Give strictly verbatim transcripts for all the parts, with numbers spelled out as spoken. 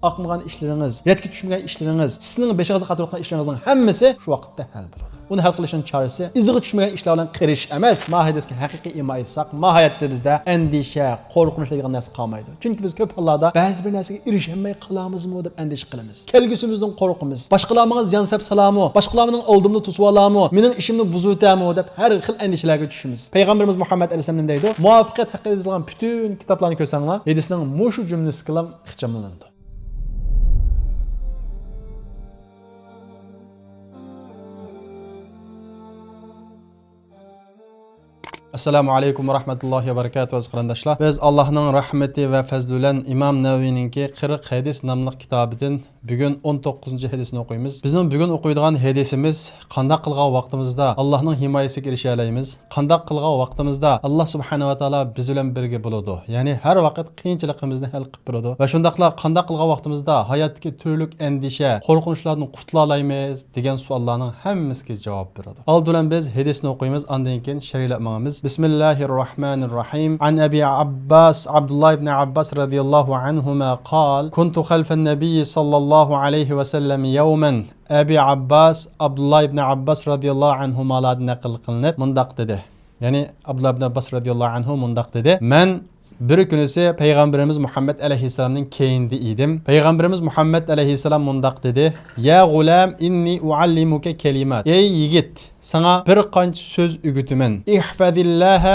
ئاقمىغان ئىشلىرىڭىز، رەتكە چۈشمىگەن ئىشلىرىڭىز، سىزنىڭ بېشىڭىزغا قاتۇرۇۋاتقان ئىشلىرىڭىزنىڭ ھەممىسى شۇ ۋاقىتتا ھەل بولىدۇ. ئۇنى ھەل قىلىشنىڭ چارىسى ئىزىغا چۈشمىگەن ئىشلار بىلەن قېرىش ئەمەس. ما ھەدىسكە ھەقىقىي ئىمان ئېيتساق، ما ھاياتتا بىزدە ئەندىشە، قورقۇنچ دەيدىغان نەرسە قالمايدۇ. چۈنكى بىز كۆپ ھاللاردا بەزى بىر نەرسىگە ئېرىشەلمەي قالامىزمۇ دەپ ئەندىشە قىلىمىز. كەلگۈسىمىزدىن قورقىمىز. باشقىلار ماڭا زىيان سەپ سالامۇ؟ باشقىلار مېنىڭ ئالدىمدا توسۇۋالامۇ؟ مېنىڭ ئىشىمنى بۇزۇۋېتەرمۇ دەپ ھەر خىل ئەندىشىلەرگە چۈشىمىز. پەيغەمبىرىمىز مۇھەممەد ئەلەيھىسسالام نېمە دەيدۇ؟ مۇۋەپپەقىيەت ھەققىدە يېزىلغان پۈتۈن كىتابلارنى كۆرسەڭلار، ھەدىسنىڭ مۇشۇ جۈملىسىگىلا ئىخچاملىنىدۇ. ئەسسالامۇ ئەلەيكۇم ۋە رەھمەتۇللاھى ۋە بەرىكاتۇھ، ئەزىز قېرىنداشلار. بىز ئاللاھنىڭ رەھمىتى ۋە پەزلى بىلەن ئىمام نەۋەۋىنىڭكى قىرىق ھەدىس ناملىق كىتابىدىن بۈگۈن ئون توققۇزىنچى ھەدىسنى ئوقۇيمىز. بىزنىڭ بۈگۈن ئوقۇيدىغان ھەدىسىمىز قانداق قىلغان ۋاقتىمىزدا ئاللاھنىڭ ھىمايىسىگە ئېرىشەلەيمىز؟ قانداق قىلغان ۋاقتىمىزدا ئاللاھ سۇبھانەھۇ ۋە تائالا بىز بىلەن بىرگە بولىدۇ؟ يەنى ھەر ۋاقىت قىيىنچىلىقىمىزنى ھەل قىلىپ بېرىدۇ. ۋە شۇنداقلا قانداق قىلغان ۋاقتىمىزدا ھاياتتىكى تۈرلۈك ئەندىشە، قورقۇنچلاردىن قۇتۇلالايمىز دېگەن سوئاللارنىڭ ھەممىسىگە جاۋاب بېرىدۇ. ئالدى بىلەن بىز ھەدىسنى ئوقۇيمىز، ئاندىن كېيىن شەرھلەپ ماڭىمىز. بىسمىللاھىر راھمانىر راھىم. عن أبي عباس عبد الله بن عباس رضي الله عنهما قال: كنت خلف النبي صلى الله عليه وسلم يوما. ئەبى ئابباس، ئابدۇللا ئىبنى ئابباس رەزىياللاھۇ ئەنھۇمالاردىن نەقىل قىلىنىپ مۇنداق دېدى. يەنى ئابدۇللا ئىبنى ئابباس رەزىياللاھۇ ئەنھۇ مۇنداق دېدى: مەن بىر كۈنىسى پەيغەمبىرىمىز مۇھەممەد ئەلەيھىسسالامنىڭ كەينىدە ئىدىم. پەيغەمبىرىمىز مۇھەممەد ئەلەيھىسسالام مۇنداق دېدى: يا غۇلام، إني أعلمك كلمات. ئەي يىگىت، ساڭا بىر قانچە سۆز ئۆگىتىمەن. احفظ الله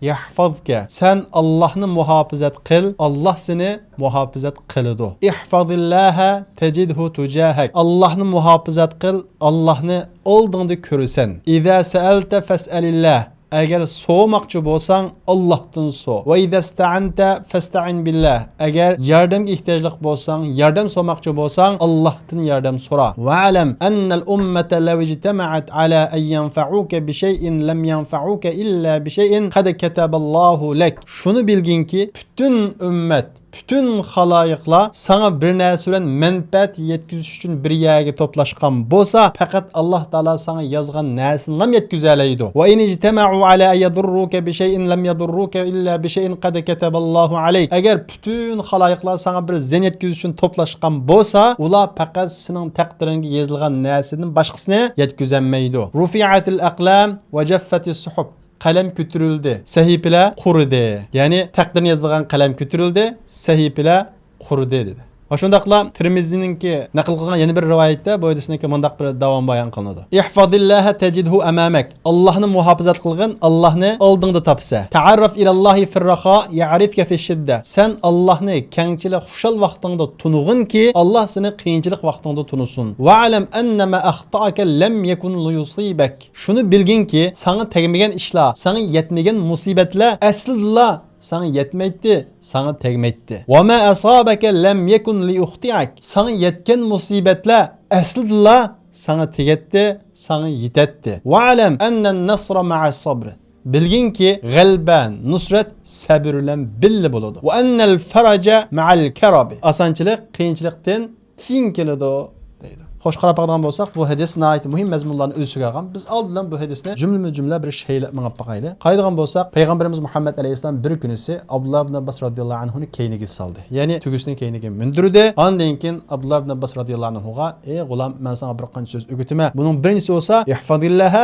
يحفظك. سەن ئاللاھنى مۇھاپىزەت قىل، ئاللاھ سېنى مۇھاپىزەت قىلىدۇ. احفظ الله تجده تجاهك. ئاللاھنى مۇھاپىزەت قىل، ئاللاھنى ئالدىڭدا كۆرىسەن. إذا سألت فاسأل الله. ئەگەر سورىماقچى بولساڭ، ئاللاھتىن سور. وإذا استعنت فاستعن بالله. ئەگەر ياردەمگە ئېھتىياجلىق بولساڭ، ياردەم سورىماقچى بولساڭ، ئاللاھتىن ياردەم سورا. واعلم أن الأمة لو اجتمعت على أن ينفعوك بشيء لم ينفعوك إلا بشيء قد كتب الله لك. شۇنى بىلگىنكى، پۈتۈن ئۈممەت، پۈتۈن خالايىقلار ساڭا بىر نەرسە بىلەن مەنپەئەت يەتكۈزۈش ئۈچۈن بىر يەرگە توپلاشقان بولسا، پەقەت ئاللاھ تائالا ساڭا يازغان نەرسىنىلا يەتكۈزەلەيدۇ. وإن اجتمعوا على أن يضروك بشيء لم يضروك إلا بشيء قد كتب الله عليك. ئەگەر پۈتۈن خالايىقلار ساڭا بىر زىيان يەتكۈزۈش ئۈچۈن توپلاشقان بولسا، ئۇلار پەقەت سېنىڭ تەقدىرىڭگە يېزىلغان نەرسىدىن باشقىسىنى يەتكۈزەلمەيدۇ. رفعت الأقلام وجفت الصحف. قەلەم كۆتۈرۈلدى، سەھىپىلەر قۇرۇدى. يەنى تەقدىرنى يازىدىغان قەلەم كۆتۈرۈلدى، سەھىپىلەر قۇرۇدى دېدى. ۋە شۇنداقلا تىرمىزىنىڭكى نەقىل قىلغان يەنە بىر رىۋايەتتە بۇ ھەدىسنىڭكى مۇنداق بىر داۋامى بايان قىلىنىدۇ. احفظ الله تجده أمامك. ئاللاھنى مۇھاپىزەت قىلغىن، ئاللاھنى ئالدىڭدا تاپىسەن. تعرف إلى الله في الرخاء يعرفك في الشدة. سەن ئاللاھنى كەڭچىلىك، خۇشال ۋاقتىڭدا تونۇغىنكى، ئاللاھ سېنى قىيىنچىلىق ۋاقتىڭدا تونۇسۇن. واعلم أن ما أخطأك لم يكن ليصيبك. شۇنى بىلگىنكى، ساڭا تەگمىگەن ئىشلار، ساڭا يەتمىگەن مۇسىبەتلەر ئەسلىدىلا ساڭا يەتمەيتتى، ساڭا تەگمەيتتى. وما أصابك لم يكن ليخطئك. ساڭا يەتكەن مۇسىبەتلەر ئەسلىدىلا ساڭا تېگەتتى، ساڭا يېتەتتى. واعلم أن النصر مع الصبر. بىلگىنكى، غەلىبە، نۇسرەت سەبر بىلەن بىللە بولىدۇ. وأن الفرج مع الكرب. ئاسانچىلىق قىيىنچىلىقتىن كېيىن كېلىدۇ دەيدۇ. خوش، قاراپ باقىدىغان بولساق، بۇ ھەدىس ناھايىتى مۇھىم مەزمۇنلارنى ئۆز ئىچىگە ئالغان. بىز ئالدىن بۇ ھەدىسنى جۈملىمۇ جۈملە بىر شەرھلەپ مېڭىپ باقايلى. قارايدىغان بولساق، پەيغەمبىرىمىز مۇھەممەد ئەلەيھىسسالام بىر كۈنىسى ئابدۇللا ئىبن ئابباس رەزىياللاھۇ ئەنھۇنى كەينىگە سالدى. يەنى تۆگىسىنى كەينىگە مىندۈردى. ئاندىن كېيىن ئابدۇللا ئىبن ئابباس رەزىياللاھۇ ئەنھۇغا: ئەي غۇلام، مەن ساڭا بىر قانچە سۆز ئۆگىتىمەن. بۇنىڭ بىرىنچىسى بولسا، احفظ الله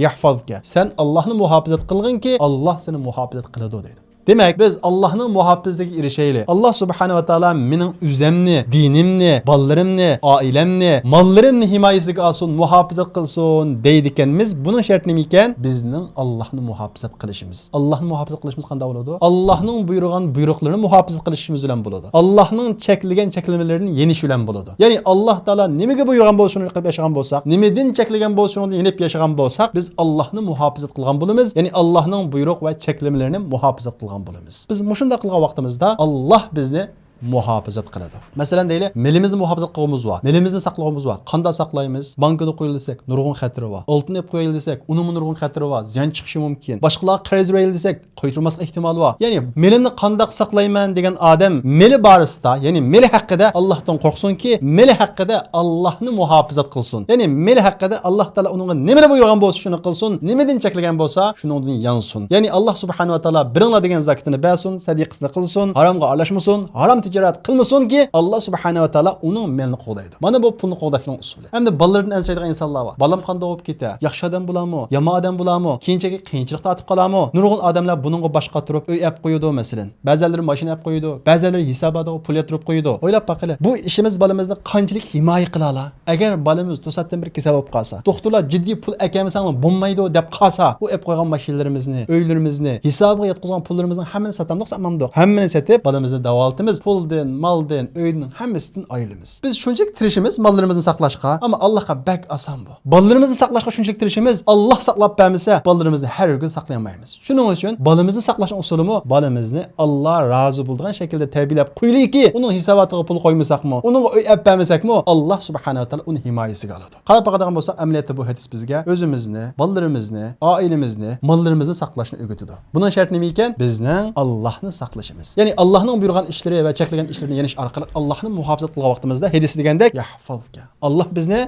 يحفظك. سەن ئاللاھنى مۇھاپىزەت قىلغىنكى، ئاللاھ سېنى مۇھاپىزەت قىلىدۇ دەيدۇ. دېمەك، بىز ئاللاھنىڭ مۇھاپىزىتىگە ئېرىشەيلى. ئاللاھ سۇبھانەھۇ ۋە تائالا مېنىڭ ئۆزەمنى، دىنىمنى، بالىلىرىمنى، ئائىلەمنى، ماللىرىمنى ھىمايىسىگە ئالسۇن، مۇھاپىزەت قىلسۇن دەيدىكەنمىز. بۇنىڭ شەرتى نېمىكەن؟ بىزنىڭ ئاللاھنى مۇھاپىزەت قىلىشىمىز. ئاللاھنى مۇھاپىزەت قىلىشىمىز قانداق بولىدۇ؟ ئاللاھنىڭ بۇيرۇغان بۇيرۇقلىرىنى مۇھاپىزەت قىلىشىمىز بىلەن بولىدۇ. ئاللاھنىڭ چەكلىگەن چەكلىمىلىرىنى يېنىش بىلەن بولىدۇ. يەنى ئاللاھ تائالا نېمىگە بۇيرۇغان بولسا، شۇنى قىلىپ ياشىغان بولساق، نېمىدىن چەكلىگەن بولسا، شۇنىڭدىن يېنىپ ياشىغان بولساق، بىز ئاللاھنى مۇھاپىزەت قىلغان بولىمىز. يەنى ئاللاھنىڭ بۇيرۇق ۋە چەكلىمىلىرىنى مۇھاپىزەت قىلغان بولىمىز. بىز مۇشۇنداق قىلغان ۋاقتىمىزدا ئاللاھ بىزنى مۇھاپىزەت قىلىدۇ. مەسىلەن دەيلى، مېلىمىزنى مۇھاپىزەت قىلغۇمىز بار، مېلىمىزنى ساقلىغۇمىز بار. قانداق ساقلايمىز؟ بانكىدا قويىلى دېسەك، نۇرغۇن خەتىرى بار. ئالتۇن ئېلىپ قويايلى دېسەك، ئۇنىڭمۇ نۇرغۇن خەتىرى بار، زىيان چىقىشى مۇمكىن. باشقىلارغا قەرز بېرەيلى دېسەك، قايتۇرماسلىق ئېھتىمالى بار. يەنى مېلىمنى قانداق ساقلايمەن دېگەن ئادەم مېلى بارىسىدا، يەنى مېلى ھەققىدە ئاللاھتىن قورقسۇنكى، مېلى ھەققىدە ئاللاھنى مۇھاپىزەت قىلسۇن. يەنى مېلى ھەققىدە ئاللاھ تائالا ئۇنىڭغا نېمىنى بۇيرۇغان بولسا، شۇنى قىلسۇن، نېمىدىن چەكلىگەن بولسا، شۇنىڭدىن يانسۇن. يەنى ئاللاھ سۇبھانەھۇ ۋە تائالا بېرىڭلار دېگەن زاكىتىنى بەرسۇن، سەدىقىسىنى قىلسۇن، ھارامغا ئارىلاشمىسۇن، ھارام تىجارەت قىلمىسۇنكى، ئاللا سۇبھانەھۇ ۋە تائالا ئۇنىڭ مېلىنى قوغدايدۇ. مانا بۇ پۇلنى قوغداشنىڭ ئۇسۇلى. ئەمدى بالىلىرىدىن ئەنسىرەيدىغان ئىنسانلار بار. بالام قانداق بولۇپ كېتە؟ ياخشى ئادەم بولامۇ؟ يامان ئادەم بولامۇ؟ كېيىنچىكى قىيىنچىلىقتا ئاتىپ قالامۇ؟ نۇرغۇن ئادەملەر بۇنىڭغا باش قاتۇرۇپ، ئۆي ئەپ قويىدۇ، مەسىلەن. بەزىلىرى ماشىنا ئەپ قويىدۇ، بەزىلىرى ھېساباتىغا پۇل ياتۇرۇپ قويىدۇ. ئويلاپ باقىلى، بۇ ئىشىمىز بالىمىزنى قانچىلىك ھىمايە قىلالا؟ ئەگەر بالىمىز توساتتىن بىر كېسەل بولۇپ قالسا، دوختۇرلار جىددىي پۇل ئەكەلمىسەڭلار بولمايدۇ دەپ قالسا، بۇ ئەپ قويغان ماشىنىلىرىمىزنى، ئۆيلىرىمىزنى، ھېسابىغا ياتقۇزغان پۇللىرىمىزنىڭ ھەممىنى ساتامدۇق، ساتمامدۇق؟ ھەممىنى سېتىپ، بالىمىزنى داۋالىتىمىز، پۇلدىن، مالدىن، ئۆيدىن، ھەممىسىدىن ئايرىلىمىز. بىز شۇنچىلىك تىرىشىمىز ماللىرىمىزنى ساقلاشقا، ئەمما ئاللاھقا بەك ئاسان بۇ. بالىلىرىمىزنى ساقلاشقا شۇنچىلىك تىرىشىمىز، ئاللاھ ساقلاپ بەرمىسە، بالىلىرىمىزنى ھەرگىز ساقلىيالمايمىز. شۇنىڭ ئۈچۈن بالىمىزنى ساقلاشنىڭ ئۇسۇلىمۇ، بالىمىزنى ئاللاھ رازى بولىدىغان شەكىلدە تەربىيەلەپ قويىلىكى، ئۇنىڭ ھېساباتىغا پۇل قويمىساقمۇ، ئۇنىڭغا ئۆي ئەپ بەرمىسەكمۇ، ئاللاھ سۇبھانەھۇ ۋە تائالا ئۇنى ھىمايىسىگە ئالىدۇ. قاراپ باقىدىغان بولساق، ئەمەلىيەتتە بۇ ھەدىس بىزگە ئۆزىمىزنى، بالىلىرىمىزنى، ئائىلىمىزنى، ماللىرىمىزنى ساقلاشنى ئۆگىتىدۇ. بۇنىڭ شەرتى نېمە ئىكەن؟ بىزنىڭ ئاللاھنى ساقلىشىمىز. يەنى ئاللاھنىڭ بۇيرۇغان ئىشلىرى ۋە چەكلىگەن ئىشلىرىنى يەنە ئارقىلىق ئاللاھنى مۇھاپىزەت قىلغان ۋاقتىمىزدا، ھەدىستە دېگەندەك، يەھفەزكە. ئاللاھ بىزنى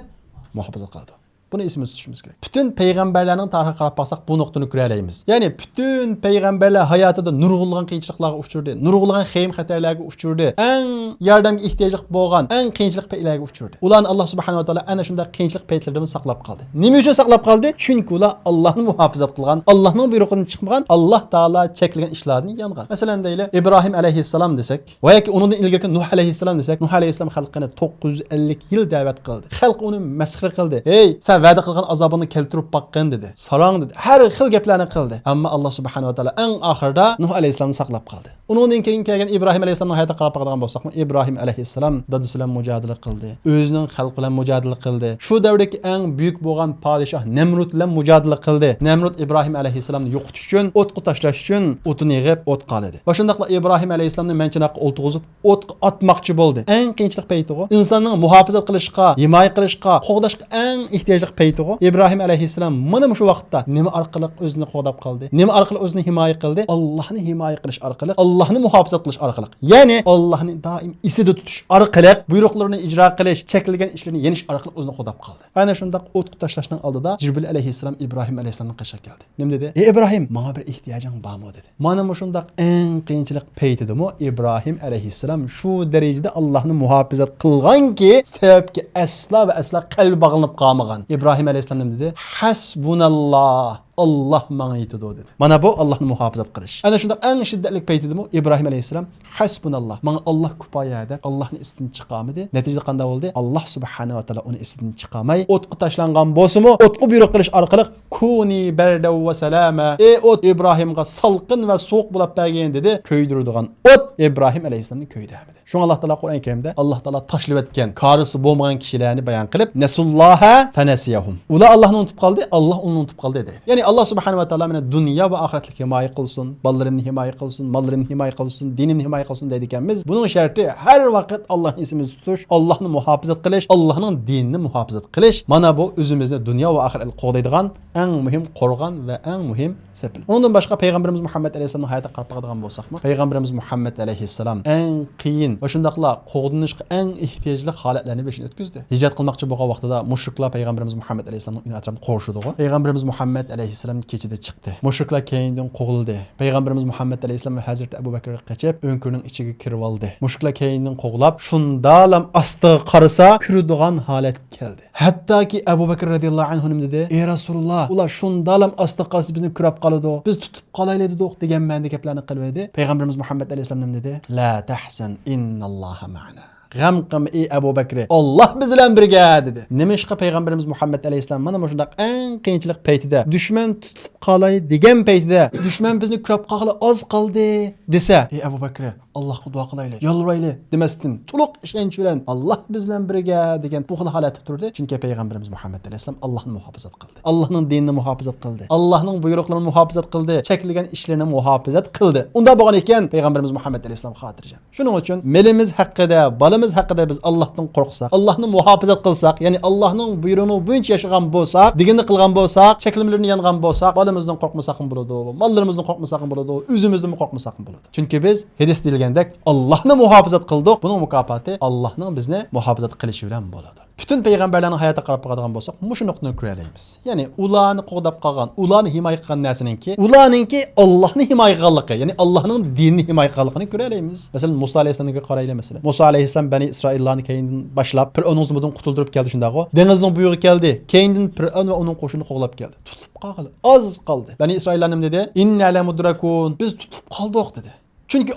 مۇھاپىزەت قىلىدۇ. بۇنى ئېسىمىزدە تۇتۇشىمىز كېرەك. پۈتۈن پەيغەمبەرلەرنىڭ تارىخىغا قاراپ باقساق، بۇ نۇقتىنى كۆرەلەيمىز. يەنى پۈتۈن پەيغەمبەرلەر ھاياتىدا نۇرغۇنلىغان قىيىنچىلىقلارغا ئۇچرىدى، نۇرغۇنلىغان خېيىم خەتەرلەرگە ئۇچرىدى، ئەڭ ياردەمگە ئېھتىياجلىق بولغان ئەڭ قىيىنچىلىق پەيتلەرگە ئۇچرىدى. ئۇلارنى ئاللاھ سۇبھانەھۇ ۋە تائالا ئەنە شۇنداق قىيىنچىلىق پەيتلىرىدىن ساقلاپ قالدى. نېمە ئۈچۈن ساقلاپ قالدى؟ چۈنكى ئۇلار ئاللاھنى مۇھاپىزەت قىلغان، ئاللاھنىڭ بۇيرۇقىدىن چىقمىغان، ئاللاھ تائالا چەكلىگەن ئىشلاردىن يانغان. مەسىلەن، دەيلى، ئىبراھىم ئەلەيھىسسالام دېسەك، ۋە ياكى ئۇنىڭدىن ئىلگىرىكى نۇھ ئەلەيھىسسالام دېسەك، نۇھ ئەلەيھىسسالام خەلقىنى توققۇز يۈز ئەللىك يىل دەۋەت قىلدى. خەلق ئۇنى مەسخىرە قىلدى. «ھەي، سەن ۋەدە قىلغان ئازابىڭنى كەلتۈرۈپ باققىن» دېدى. «ساراڭ» دېدى. ھەر خىل گەپلەرنى قىلدى. ئەمما ئاللاھ سۇبھانەھۇ ۋە تائالا ئەڭ ئاخىرىدا نۇھ ئەلەيھىسسالامنى ساقلاپ قالدى. ئۇنىڭدىن كېيىن كەلگەن ئىبراھىم ئەلەيھىسسالامنىڭ ھاياتىغا قاراپ باقىدىغان بولساقمۇ، ئىبراھىم ئەلەيھىسسالام دادىسى بىلەن مۇجادىلە قىلدى. ئۆزىنىڭ خەلقى بىلەن مۇجادىلە قىلدى. شۇ دەۋردىكى ئەڭ بۈيۈك بولغان پادىشاھ نەمرۇت بىلەن مۇجادىلە قىلدى. نەمرۇت ئىبراھىم ئەلەيھىسسالامنى يوقىتىش ئۈچۈن، ئوتقا تاشلاش ئۈچۈن ئوتۇن يىغىپ، ئوتقا ئالىدى. ۋە شۇنداقلا ئىبراھىم ئەلەيھىسسالامنى مەنچىناققا ئولتۇرغۇزۇپ، ئوتقا ئاتماقچى بولدى. ئەڭ قىيىنچىلىق پەيتىغۇ. ئىنساننىڭ مۇھاپىزەت قىلىشقا، ھىمايە قىلىشقا، قوغداشقا ئەڭ ئېھتىياجلىق پەيتىغۇ. ئىبراھىم ئەلەيھىسسالام مانا مۇشۇ ۋاقىتتا نېمە ئارقىلىق ئۆزىنى قوغداپ قالدى؟ نېمە ئارقىلىق ئۆزىنى ھىمايە قىلدى؟ ئاللاھنى ھىمايە قىلىش ئارقىلىق، ئاللاھنى مۇھاپىزەت قىلىش ئارقىلىق. يەنى ئاللاھنى دائىم ئېسىدە تۇتۇش ئارقىلىق، بۇيرۇقلىرىنى ئىجرا قىلىش، چەكلىگەن ئىشلىرىنى يېنىش ئارقىلىق ئۆزىنى قوغداپ قالدى. ئەنە شۇنداق ئوتقا تاشلاشنىڭ ئالدىدا جىبرىل ئەلەيھىسسالام ئىبراھىم ئەلەيھىسسالامنىڭ قېشىغا كەلدى. نېمە دېدى؟ «ئەي ئىبراھىم، ماڭا بىر ئېھتىياجىڭ بارمۇ؟» دېدى. مانا مۇشۇنداق ئەڭ قىيىنچىلىق پەيتىدىمۇ ئىبراھىم ئەلەيھىسسالام شۇ دەرىجىدە ئاللاھنى مۇھاپىزەت قىلغانكى، سەۋەبكە ئەسلا ۋە ئەسلا قەلبى باغلىنىپ قالمىغان. ئىبراھىم ئەلەيھىسسالام نېمە دېدى؟ «ھەسبۇناللا، ئاللاھ ماڭا يېتىدۇ» دېدى. مانا بۇ ئاللاھنى مۇھاپىزەت قىلىش. ئەنە شۇنداق ئەڭ شىددەتلىك پەيتىدىمۇ ئىبراھىم ئەلەيھىسسالام «ھەسبۇناللا، ماڭا ئاللاھ كۇپايە» دەپ ئاللاھنى ئېسىدىن چىقارمىدى. نەتىجىدە قانداق بولدى؟ ئاللاھ سۇبھانەھۇ ۋە تائالا ئۇنى ئېسىدىن چىقارماي، ئوتقا تاشلانغان بولسىمۇ، ئوتقا بۇيرۇق قىلىش ئارقىلىق «كۇنى بەردەن ۋە سالامە، ئەي ئوت، ئىبراھىمغا سالقىن ۋە سوغۇق بولاپ بەرگىن» دېدى. كۆيدۈرىدىغان ئوت ئىبراھىم ئەلەيھىسسالامنى كۆيدۈرمىدى. شۇڭا ئاللاھ تائالا قۇرئان كەرىمدە، ئاللاھ تائالا تاشلىۋەتكەن، كارىسى بولمىغان كىشىلەرنى بايان قىلىپ، «نەسۇللاھە فەنەسىيەھۇم». ئۇلار ئاللاھنى ئۇنتۇپ قالدى، ئاللاھ ئۇنى ئۇنتۇپ قالدى دەيدۇ. يەنى ئاللاھ سۇبھانەھۇ ۋە تائالا مانا دۇنيا ۋە ئاخىرەتلىك ھىمايە قىلسۇن، بالىلىرىمنى ھىمايە قىلسۇن، ماللىرىمنى ھىمايە قىلسۇن، دىنىمنى ھىمايە قىلسۇن دەيدىكەنمىز. بۇنىڭ شەرتى ھەر ۋاقىت ئاللاھنى ئېسىمىزدە تۇتۇش، ئاللاھنى مۇھاپىزەت قىلىش، ئاللاھنىڭ دىنىنى مۇھاپىزەت قىلىش. مانا بۇ ئۆزىمىزنى دۇنيا ۋە ئاخىرەتلىك قوغدايدىغان ئەڭ مۇھىم قورغان ۋە ئەڭ مۇھىم سېپىل. ئۇنىڭدىن باشقا پەيغەمبىرىمىز مۇھەممەد ئەلەيھىسسالامنىڭ ھاياتىغا قاراپ باقىدىغان بولساقمۇ، پەيغەمبىرىمىز مۇھەممەد ئەلەيھىسسالام ئەڭ قىيىن ۋە شۇنداقلا قوغدىنىشقا ئەڭ ئېھتىياجلىق ھالەتلەرنى بېشىدىن ئۆتكۈزدى. ھىجرەت قىلماقچى بولغان ۋاقتىدا مۇشرىكلار پەيغەمبىرىمىز مۇھەممەد ئەلەيھىسسالامنىڭ ئۆيىنىڭ ئەتراپىدا قورشىدىغۇ. پەيغەمبىرىمىز مۇھەممەد ئەلەيھىسسالام كېچىدە چىقتى. مۇشرىكلار كەينىدىن قوغلىدى. پەيغەمبىرىمىز مۇھەممەد ئەلەيھىسسالام ۋە ھەزرىتى ئەبۇ بەكرى قېچىپ، ئۆڭكۈرنىڭ ئىچىگە كىرىۋالدى. مۇشرىكلار كەينىدىن قوغلاپ، شۇندالام ئاستىغا قارىسا، كۆرىدىغان ھالەتكە كەلدى. ھەتتاكى ئەبۇ بەكرى رەزىياللاھۇ ئەنھۇ نېمە دېدى؟ «ئەي رەسۇلۇللا، ئۇلار شۇندالام ئاستا قارىسا بىزنى كۆرۈپ قالىدۇ، بىز تۇتۇپ قالايلى دېدۇق» دېگەن مەنىدە گەپلەرنى قىلىۋىدى. پەيغەمبىرىمىز مۇھەممەد ئەلەيھىسسالام نېمە دېدى؟ «لا تەھزەن، ئىنناللاھە مەئەنا. غەم قىلما، ئەي ئەبۇ بەكرى، ئاللاھ بىز بىلەن بىرگە» دېدى. نېمىشقا پەيغەمبىرىمىز مۇھەممەد ئەلەيھىسسالام مانا مۇشۇنداق ئەڭ قىيىنچىلىق پەيتىدە، دۈشمەن تۇتۇپ قالاي دېگەن پەيتىدە، «دۈشمەن بىزنى كۆرۈپ قالغىلى ئاز قالدى» دېسە، «ئەي ئەبۇ بەكرى، ئاللاھقا دۇئا قىلايلى، يالۋۇرايلى» دېمەستىن، تولۇق ئىشەنچ بىلەن «ئاللاھ بىز بىلەن بىرگە» دېگەن بۇ خىل ھالەتتە تۇردى. چۈنكى پەيغەمبىرىمىز مۇھەممەد ئەلەيھىسسالام ئاللاھنى مۇھاپىزەت قىلدى. ئاللاھنىڭ دىنىنى مۇھاپىزەت قىلدى. ئاللاھنىڭ بۇيرۇقلىرىنى مۇھاپىزەت قىلدى. چەكلىگەن ئىشلىرىنى مۇھاپىزەت قىلدى. ئۇنداق بولغان ئىكەن، پەيغەمبىرىمىز مۇھەممەد ئەلەيھىسسالام خاتىرجەم. شۇنىڭ ئۈچۈن مېلىمىز ھەققىدە، بالىمىز ھەققىدە بىز ئاللاھتىن قورقساق، ئاللاھنى مۇھاپىزەت قىلساق، يەنى ئاللاھنىڭ بۇيرۇغى بويىچە ياشىغان بولساق، دېگىنىنى قىلغان بولساق، چەكلىمىلىرىنى يانغان بولساق، بالىمىزدىن قورقمىساقمۇ بولىدۇ، ماللىرىمىزدىن قورقمىساقمۇ بولىدۇ، ئۆزىمىزدىنمۇ قورقمىساقمۇ بولىدۇ. چۈنكى بىز ھەدىستە دېيىلگەندەك، ئاللاھنى مۇھاپىزەت قىلدۇق، بۇنىڭ مۇكاپاتى ئاللاھنىڭ بىزنى مۇھاپىزەت قىلىشى بىلەن بولىدۇ. پۈتۈن پەيغەمبەرلەرنىڭ ھاياتىغا قاراپ باقىدىغان بولساق، مۇشۇ نۇقتىنى كۆرەلەيمىز. يەنى ئۇلارنى قوغداپ قالغان، ئۇلارنى ھىمايە قىلغان نەرسىنىڭكى، ئۇلارنىڭكى ئاللاھنى ھىمايە قىلغانلىقى، يەنى ئاللاھنىڭ دىنىنى ھىمايە قىلغانلىقىنى كۆرەلەيمىز. مەسىلەن، مۇسا ئەلەيھىسسالامغا قارايلى، مەسىلەن. مۇسا ئەلەيھىسسالام بەنى ئىسرائىللارنى كەينىدىن باشلاپ، پىرئەۋننىڭ زۇلمىدىن قۇتۇلدۇرۇپ كەلدى، شۇنداقغۇ؟ دېڭىزنىڭ بۇيىغا كەلدى، كەينىدىن پىرئەۋن ۋە ئۇنىڭ قوشۇنى قوغلاپ كەلدى. تۇتۇپ قالغىلى ئاز قالدى. بەنى ئىسرائىللار نېمە دېدى؟ «ئىننا لەمۇدرەكۇن، بىز تۇتۇپ قالدۇق» دېدى. چۈنكى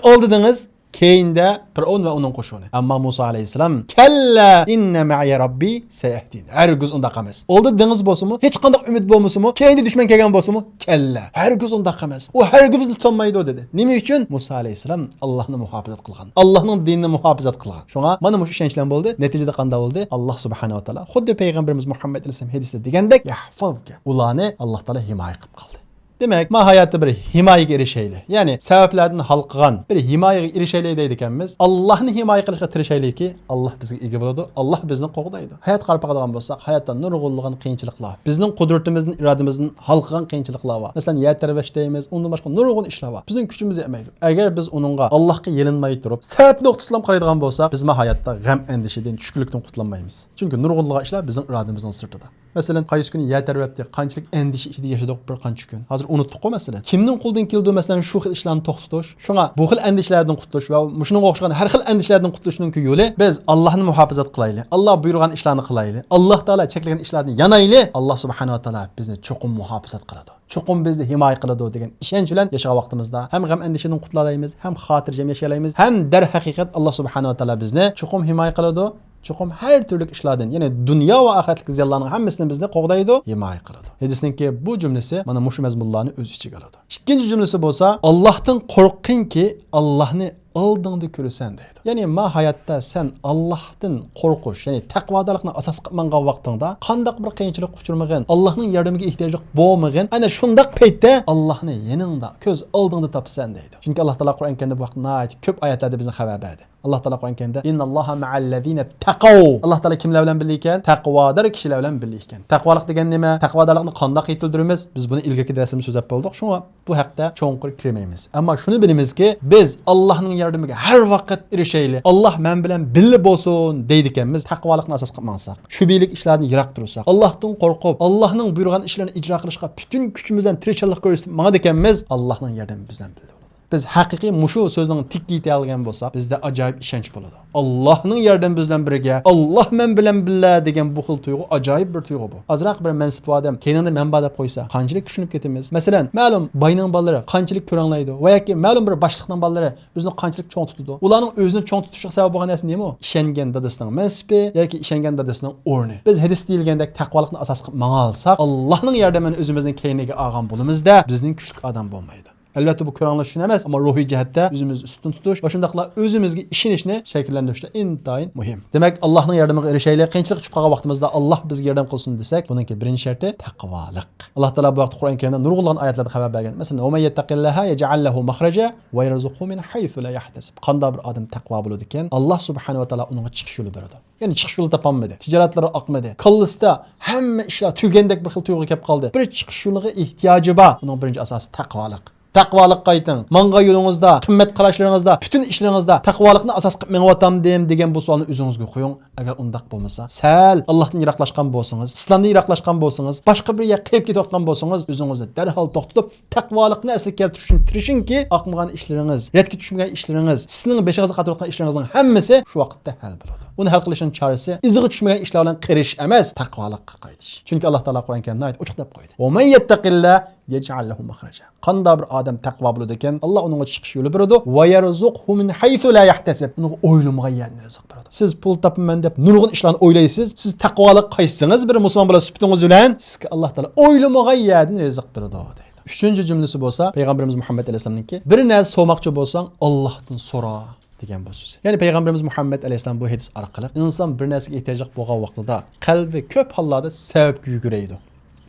ئالدى دېڭىز، كەينىدە پىرئەۋن ۋە ئۇنىڭ قوشۇنى. ئەمما مۇسا ئەلەيھىسسالام، «كەللا ئىننە مەئىيە رەببى سەيەھدىن.» ھەرگىز ئۇنداق ئەمەس. ئالدى دېڭىز بولسىمۇ، ھېچقانداق ئۈمىد بولمىسىمۇ، كەينىدە دۈشمەن كەلگەن بولسىمۇ، كەللا. ھەرگىز ئۇنداق ئەمەس. ئۇ ھەرگىز بىزنى تۇتالمايدۇ دېدى. نېمە ئۈچۈن؟ مۇسا ئەلەيھىسسالام ئاللاھنى مۇھاپىزەت قىلغان. ئاللاھنىڭ دىنىنى مۇھاپىزەت قىلغان. شۇڭا مانا مۇشۇ ئىشەنچ بىلەن بولدى. نەتىجىدە قانداق بولدى؟ ئاللاھ سۇبھانەھۇ ۋە تائالا خۇددى پەيغەمبىرىمىز مۇھەممەد ئەلەيھىسسالام ھەدىسىدە دېگەندەك، يەھفەزكە. ئۇلارنى ئاللاھ تائالا ھىمايە قىلىپ قالدى. دېمەك، ما ھاياتتا بىر ھىمايىگە ئېرىشەيلى. يەنى سەۋەبلەردىن ھالقىغان بىر ھىمايىگە ئېرىشەيلى دەيدىكەنمىز. ئاللاھنى ھىمايە قىلىشقا تىرىشايلىكى، ئاللاھ بىزگە ئىگە بولىدۇ، ئاللاھ بىزنى قوغدايدۇ. ھاياتقا قاراپ باقىدىغان بولساق، ھاياتتا نۇرغۇنلىغان قىيىنچىلىقلار، بىزنىڭ قۇدرىتىمىزدىن، ئىرادىمىزدىن ھالقىغان قىيىنچىلىقلار بار. مەسىلەن، يەر تەۋرەش دەيمىز، ئۇندىن باشقا نۇرغۇن ئىشلار بار. بىزنىڭ كۈچىمىز يەتمەيدۇ. ئەگەر بىز ئۇنىڭغا، ئاللاھقا يېلىنماي تۇرۇپ، سەۋەب نۇقتىسىدىن قارايدىغان بولساق، بىز ما ھاياتتا غەم ئەندىشىدىن، چۈشكۈنلۈكتىن قۇتۇلالمايمىز. چۈنكى نۇرغۇنلىغان ئىشلار بىزنىڭ ئىرادىمىزنىڭ سىرتىدا. مەسىلەن، قايسى كۈنى يەر تەۋرەپتى، قانچىلىك ئەندىشە ئىچىدە ياشىدۇق بىر قانچە كۈن. ھازىر ئۇنتتۇققۇ مەسىلەن. كىمنىڭ قولىدىن كېلىدۇ مەسىلەن شۇ خىل ئىشلارنىڭ توختىتىش؟ شۇڭا بۇ خىل ئەندىشىلەردىن قۇتۇلۇش ۋە مۇشۇنىڭغا ئوخشىغان ھەر خىل ئەندىشىلەردىن قۇتۇلۇشنىڭكى يولى، بىز ئاللاھنى مۇھاپىزەت قىلايلى. ئاللاھ بۇيرۇغان ئىشلارنى قىلايلى. ئاللاھ تائالا چەكلىگەن ئىشلاردىن يانايلى. ئاللاھ سۇبھانەھۇ ۋە تائالا بىزنى چوقۇم مۇھاپىزەت قىلىدۇ. چوقۇم بىزنى ھىمايە قىلىدۇ دېگەن ئىشەنچ بىلەن ياشىغان ۋاقتىمىزدا ھەم غەم ئەندىشىدىن قۇتۇلالايمىز، ھەم خاتىرجەم ياشىيالايمىز، ھەم دەرھەقىقەت ئاللاھ سۇبھانەھۇ ۋە تائالا بىزنى چوقۇم ھىمايە قىلىدۇ. چوقۇم ھەر تۈرلۈك ئىشلاردىن، يەنى دۇنيا ۋە ئاخىرەتلىك زىيانلارنىڭ ھەممىسىدىن بىزنى قوغدايدۇ، ھىمايە قىلىدۇ. ھەدىسنىڭكى بۇ جۈملىسى مانا مۇشۇ مەزمۇنلارنى ئۆز ئىچىگە ئالىدۇ. ئىككىنچى جۈملىسى بولسا، ئاللاھتىن قورققىنكى، ئاللاھنى ئالدىڭدا كۆرىسەن دەيدۇ. يەنى ما ھاياتتا سەن ئاللاھتىن قورقۇش، يەنى تەقۋادارلىقنى ئاساس قىلىپ ماڭغان ۋاقتىڭدا قانداق بىر قىيىنچىلىققا ئۇچرىمىغىن، ئاللاھنىڭ ياردىمىگە ئېھتىياجلىق بولمىغىن، ئەنە شۇنداق پەيتتە ئاللاھنى يېنىڭدا، كۆز ئالدىڭدا تاپىسەن دەيدۇ. چۈنكى ئاللاھ تائالا قۇرئان كەرىمدە بۇ ھەقتە ناھايىتى كۆپ ئايەتلەردە بىزنى خەۋەر بەردى. ئاللاھ تائالا قۇرئان كەرىمدە، «ئىنناللاھە مەئەللەزىنە تەقەۋ.» ئاللاھ تائالا كىملەر بىلەن بىللە ئىكەن؟ تەقۋادار كىشىلەر بىلەن بىللە ئىكەن. تەقۋالىق دېگەن نېمە؟ تەقۋادارلىقنى قانداق يېتىلدۈرىمىز؟ بىز بۇنى ئىلگىرىكى دەرسىمىزدە سۆزلەپ بولدۇق. شۇڭا بۇ ھەقتە چوڭقۇر كىرمەيمىز. ئەمما شۇنى بىلىمىزكى، بىز ئاللاھنىڭ ياردىمىگە ھەر ۋاقىت ئېرىشەيلى، ئاللاھ مەن بىلەن بىللە بولسۇن دەيدىكەنمىز، تەقۋالىقنى ئاساس قىلىپ ماڭساق، شۈبھىلىك ئىشلاردىن يىراق تۇرساق، ئاللاھتىن قورقۇپ، ئاللاھنىڭ بۇيرۇغان ئىشلىرىنى ئىجرا قىلىشقا پۈتۈن كۈچىمىز بىلەن تىرىشچانلىق كۆرسىتىپ ماڭىدىكەنمىز، ئاللاھنىڭ ياردىمى بىز بىلەن بىللە بولىدۇ. بىز ھەقىقىي مۇشۇ سۆزنىڭ تېگىگە يېتەلىگەن بولساق، بىزدە ئاجايىپ ئىشەنچ بولىدۇ. ئاللاھنىڭ ياردىمى بىز بىلەن بىرگە، ئاللاھ مەن بىلەن بىللە دېگەن بۇ خىل تۇيغۇ ئاجايىپ بىر تۇيغۇ بۇ. ئازراق بىر مەنسىپ ئادەم كەينىڭدە مەن بار دەپ قويسا، قانچىلىك كۈچىنىپ كېتىمىز. مەسىلەن، مەلۇم باينىڭ بالىلىرى قانچىلىك كۆرەڭلەيدۇ ۋە ياكى مەلۇم بىر باشلىقنىڭ بالىلىرى ئۆزىنى قانچىلىك چوڭ تۇتىدۇ. ئۇلارنىڭ ئۆزىنى چوڭ تۇتۇشىغا سەۋەب بولغان نەرسە نېمە ئۇ؟ ئىشەنگەن دادىسىنىڭ مەنسىپى ياكى ئىشەنگەن دادىسىنىڭ ئورنى. بىز ھەدىستە دېيىلگەندەك تەقۋالىقنى ئاساس قىلىپ ماڭالىساق، ئاللاھنىڭ ياردىمىنى ئۆزىمىزنىڭ كەينىگە ئالغان بولىمىز-دە، بىزدىن كۈچلۈك ئادەم بولمايدۇ. ئەلۋەتتە، بۇ كۆرەڭلەش ئۈچۈن ئەمەس، ئەمما روھىي جەھەتتە ئۆزىمىزنى ئۈستۈن تۇتۇش ۋە شۇنداقلا ئۆزىمىزگە ئىشىنىشنى شەكىللەندۈرۈشتە ئىنتايىن مۇھىم. دېمەك، ئاللاھنىڭ ياردىمىگە ئېرىشەيلى، قىيىنچىلىققا چۈشۈپ قالغان ۋاقتىمىزدا ئاللاھ بىزگە ياردەم قىلسۇن دېسەك، بۇنىڭكى بىرىنچى شەرتى تەقۋالىق. ئاللاھ تائالا بۇ ھەقتە قۇرئان كەرىمدە نۇرغۇنلىغان ئايەتلەردە خەۋەر بەرگەن. مەسىلەن، «ۋە مەن يەتتەقىللاھە يەجئەل لەھۇ مەخرەجا ۋە يەرزۇقھۇ مىن ھەيسۇ لا يەھتەسىب.» قانداق بىر ئادەم تەقۋا بولىدىكەن، ئاللاھ سۇبھانەھۇ ۋە تائالا ئۇنىڭغا چىقىش يولى بېرىدۇ. يەنى چىقىش يولى تاپالمىدى. تىجارەتلىرى ئاقمىدى. كاللىسىدا ھەممە ئىشلار تۈگىگەندەك بىر خىل تۇيغۇ كەپ قالدى. بىر چىقىش يولىغا ئېھتىياجى بار. ئۇنىڭ بىرىنچى ئاساسى تەقۋالىق. تەقۋالىققا قايتىڭ. ماڭغان يولىڭىزدا، قىممەت قاراشلىرىڭىزدا، پۈتۈن ئىشلىرىڭىزدا تەقۋالىقنى ئاساس قىلىپ مېڭىۋاتامدىم دېگەن بۇ سوئالنى ئۆزىڭىزگە قويۇڭ. ئەگەر ئۇنداق بولمىسا، سەل ئاللاھتىن يىراقلاشقان بولسىڭىز، ئىسلامدىن يىراقلاشقان بولسىڭىز، باشقا بىر يەرگە قېيىپ كېتىۋاتقان بولسىڭىز، ئۆزىڭىزنى دەرھال توختىتىپ، تەقۋالىقنى ئەسلىگە كەلتۈرۈش ئۈچۈن تىرىشىڭكى، ئاقمىغان ئىشلىرىڭىز، رەتكە چۈشمىگەن ئىشلىرىڭىز، سىزنىڭ بېشىڭىزغا قاتىۋاتقان ئىشلىرىڭىزنىڭ ھەممىسى شۇ ۋاقىتتا ھەل بولىدۇ. ئۇنى ھەل قىلىشنىڭ چارىسى ئىزىغا چۈشمىگەن ئىشلار بىلەن قىرىش ئەمەس، تەقۋالىققا قايتىش. چۈنكى ئاللاھ تائالا قۇرئان كەرىمدە ناھايىتى ئوچۇق دەپ قويدى. «ۋە مەن يەتتەقىللاھ يەجئەل لەھۇ مەخرەجا.» قانداق بىر ئادەم تەقۋا بولىدىكەن، ئاللاھ ئۇنىڭغا چىقىش يولى بېرىدۇ. «ۋە يەرزۇقھۇ مىن ھەيسۇ لا يەھتەسىب.» ئۇنىڭغا ئويلىمىغان يەردىن رىزىق بېرىدۇ. سىز پۇل تاپىمەن دەپ نۇرغۇن ئىشلارنى ئويلايسىز. سىز تەقۋالىق قايتسىڭىز بىر مۇسۇلمان بالا سۈپىتىڭىز بىلەن، سىزگە ئاللاھ تائالا ئويلىمىغان يەردىن رىزىق بېرىدۇ دەيدۇ. ئۈچىنچى جۈملىسى بولسا پەيغەمبىرىمىز مۇھەممەد ئەلەيھىسسالامنىڭكى، «بىر نەرسە سورىماقچى بولساڭ، ئاللاھتىن سورا» دېگەن بۇ سۆزى. يەنى پەيغەمبىرىمىز مۇھەممەد ئەلەيھىسسالام بۇ ھەدىس ئارقىلىق ئىنسان بىر نەرسىگە ئېھتىياجلىق بولغان ۋاقتىدا قەلبى كۆپ ھاللاردا سەۋەبكە يۈگۈرەيدۇ.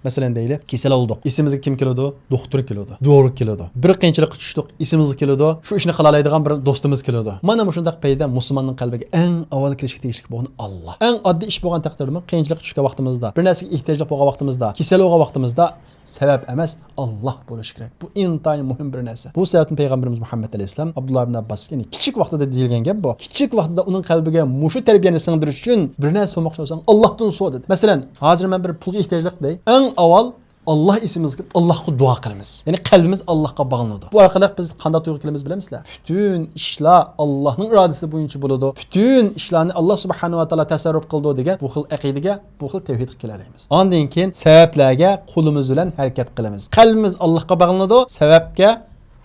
مەسىلەن دەيلى، كېسەل بولدۇق. ئېسىمىزگە كىم كېلىدۇ؟ دوختۇر كېلىدۇ. دورا كېلىدۇ. بىر قىيىنچىلىققا چۈشتۇق، ئېسىمىزگە كېلىدۇ. شۇ ئىشنى قىلالايدىغان بىر دوستىمىز كېلىدۇ. مانا مۇشۇنداق پەيدە مۇسۇلماننىڭ قەلبىگە ئەڭ ئاۋۋال كېلىشكە تېگىشلىك بولغىنى ئاللا. ئەڭ ئاددىي ئىش بولغان تەقدىردىمۇ، قىيىنچىلىققا چۈشكەن ۋاقتىمىزدا، بىر نەرسىگە ئېھتىياجلىق بولغان ۋاقتىمىزدا، كېسەل بولغان ۋاقتىمىزدا سەۋەب ئەمەس، ئاللا بولۇشى كېرەك. بۇ ئىنتايىن مۇھىم بىر نەرسە. بۇ سەۋەبتىن پەيغەمبىرىمىز مۇھەممەد ئەلەيھىسسالام ئابدۇللا ئىبن ئابباس، يەنى كىچىك ۋاقتىدا دېيىلگەن گەپ بۇ. كىچىك ۋاقتىدا ئۇنىڭ قەلبىگە مۇشۇ تەربىيەنى سىڭدۈرۈش ئۈچۈن بىر نەرسە سورىماقچى بولساڭ، ئاللاھتىن سور دېدى. مەسىلەن، ھازىر مەن بىر پۇلغا ئېھتىياجلىق دەي. ئەڭ ئاۋۋال ئاللا ئېسىمىزگە كېلىپ، ئاللاھقا دۇئا قىلىمىز. يەنى قەلبىمىز ئاللاھقا باغلىنىدۇ. بۇ ئارقىلىق بىز قانداق تۇيغۇغا كېلىمىز بىلەمسىلەر؟ پۈتۈن ئىشلار ئاللاھنىڭ ئىرادىسى بويىچە بولىدۇ. پۈتۈن ئىشلارنى ئاللا سۇبھانەھۇ ۋە تائالا تەسەررۇپ قىلىدۇ دېگەن بۇ خىل ئەقىدىگە، بۇ خىل تەۋھىدقا كېلەلەيمىز. ئاندىن كېيىن سەۋەبلەرگە قولىمىز بىلەن ھەرىكەت قىلىمىز. قەلبىمىز ئاللاھقا باغلىنىدۇ، سەۋەبكە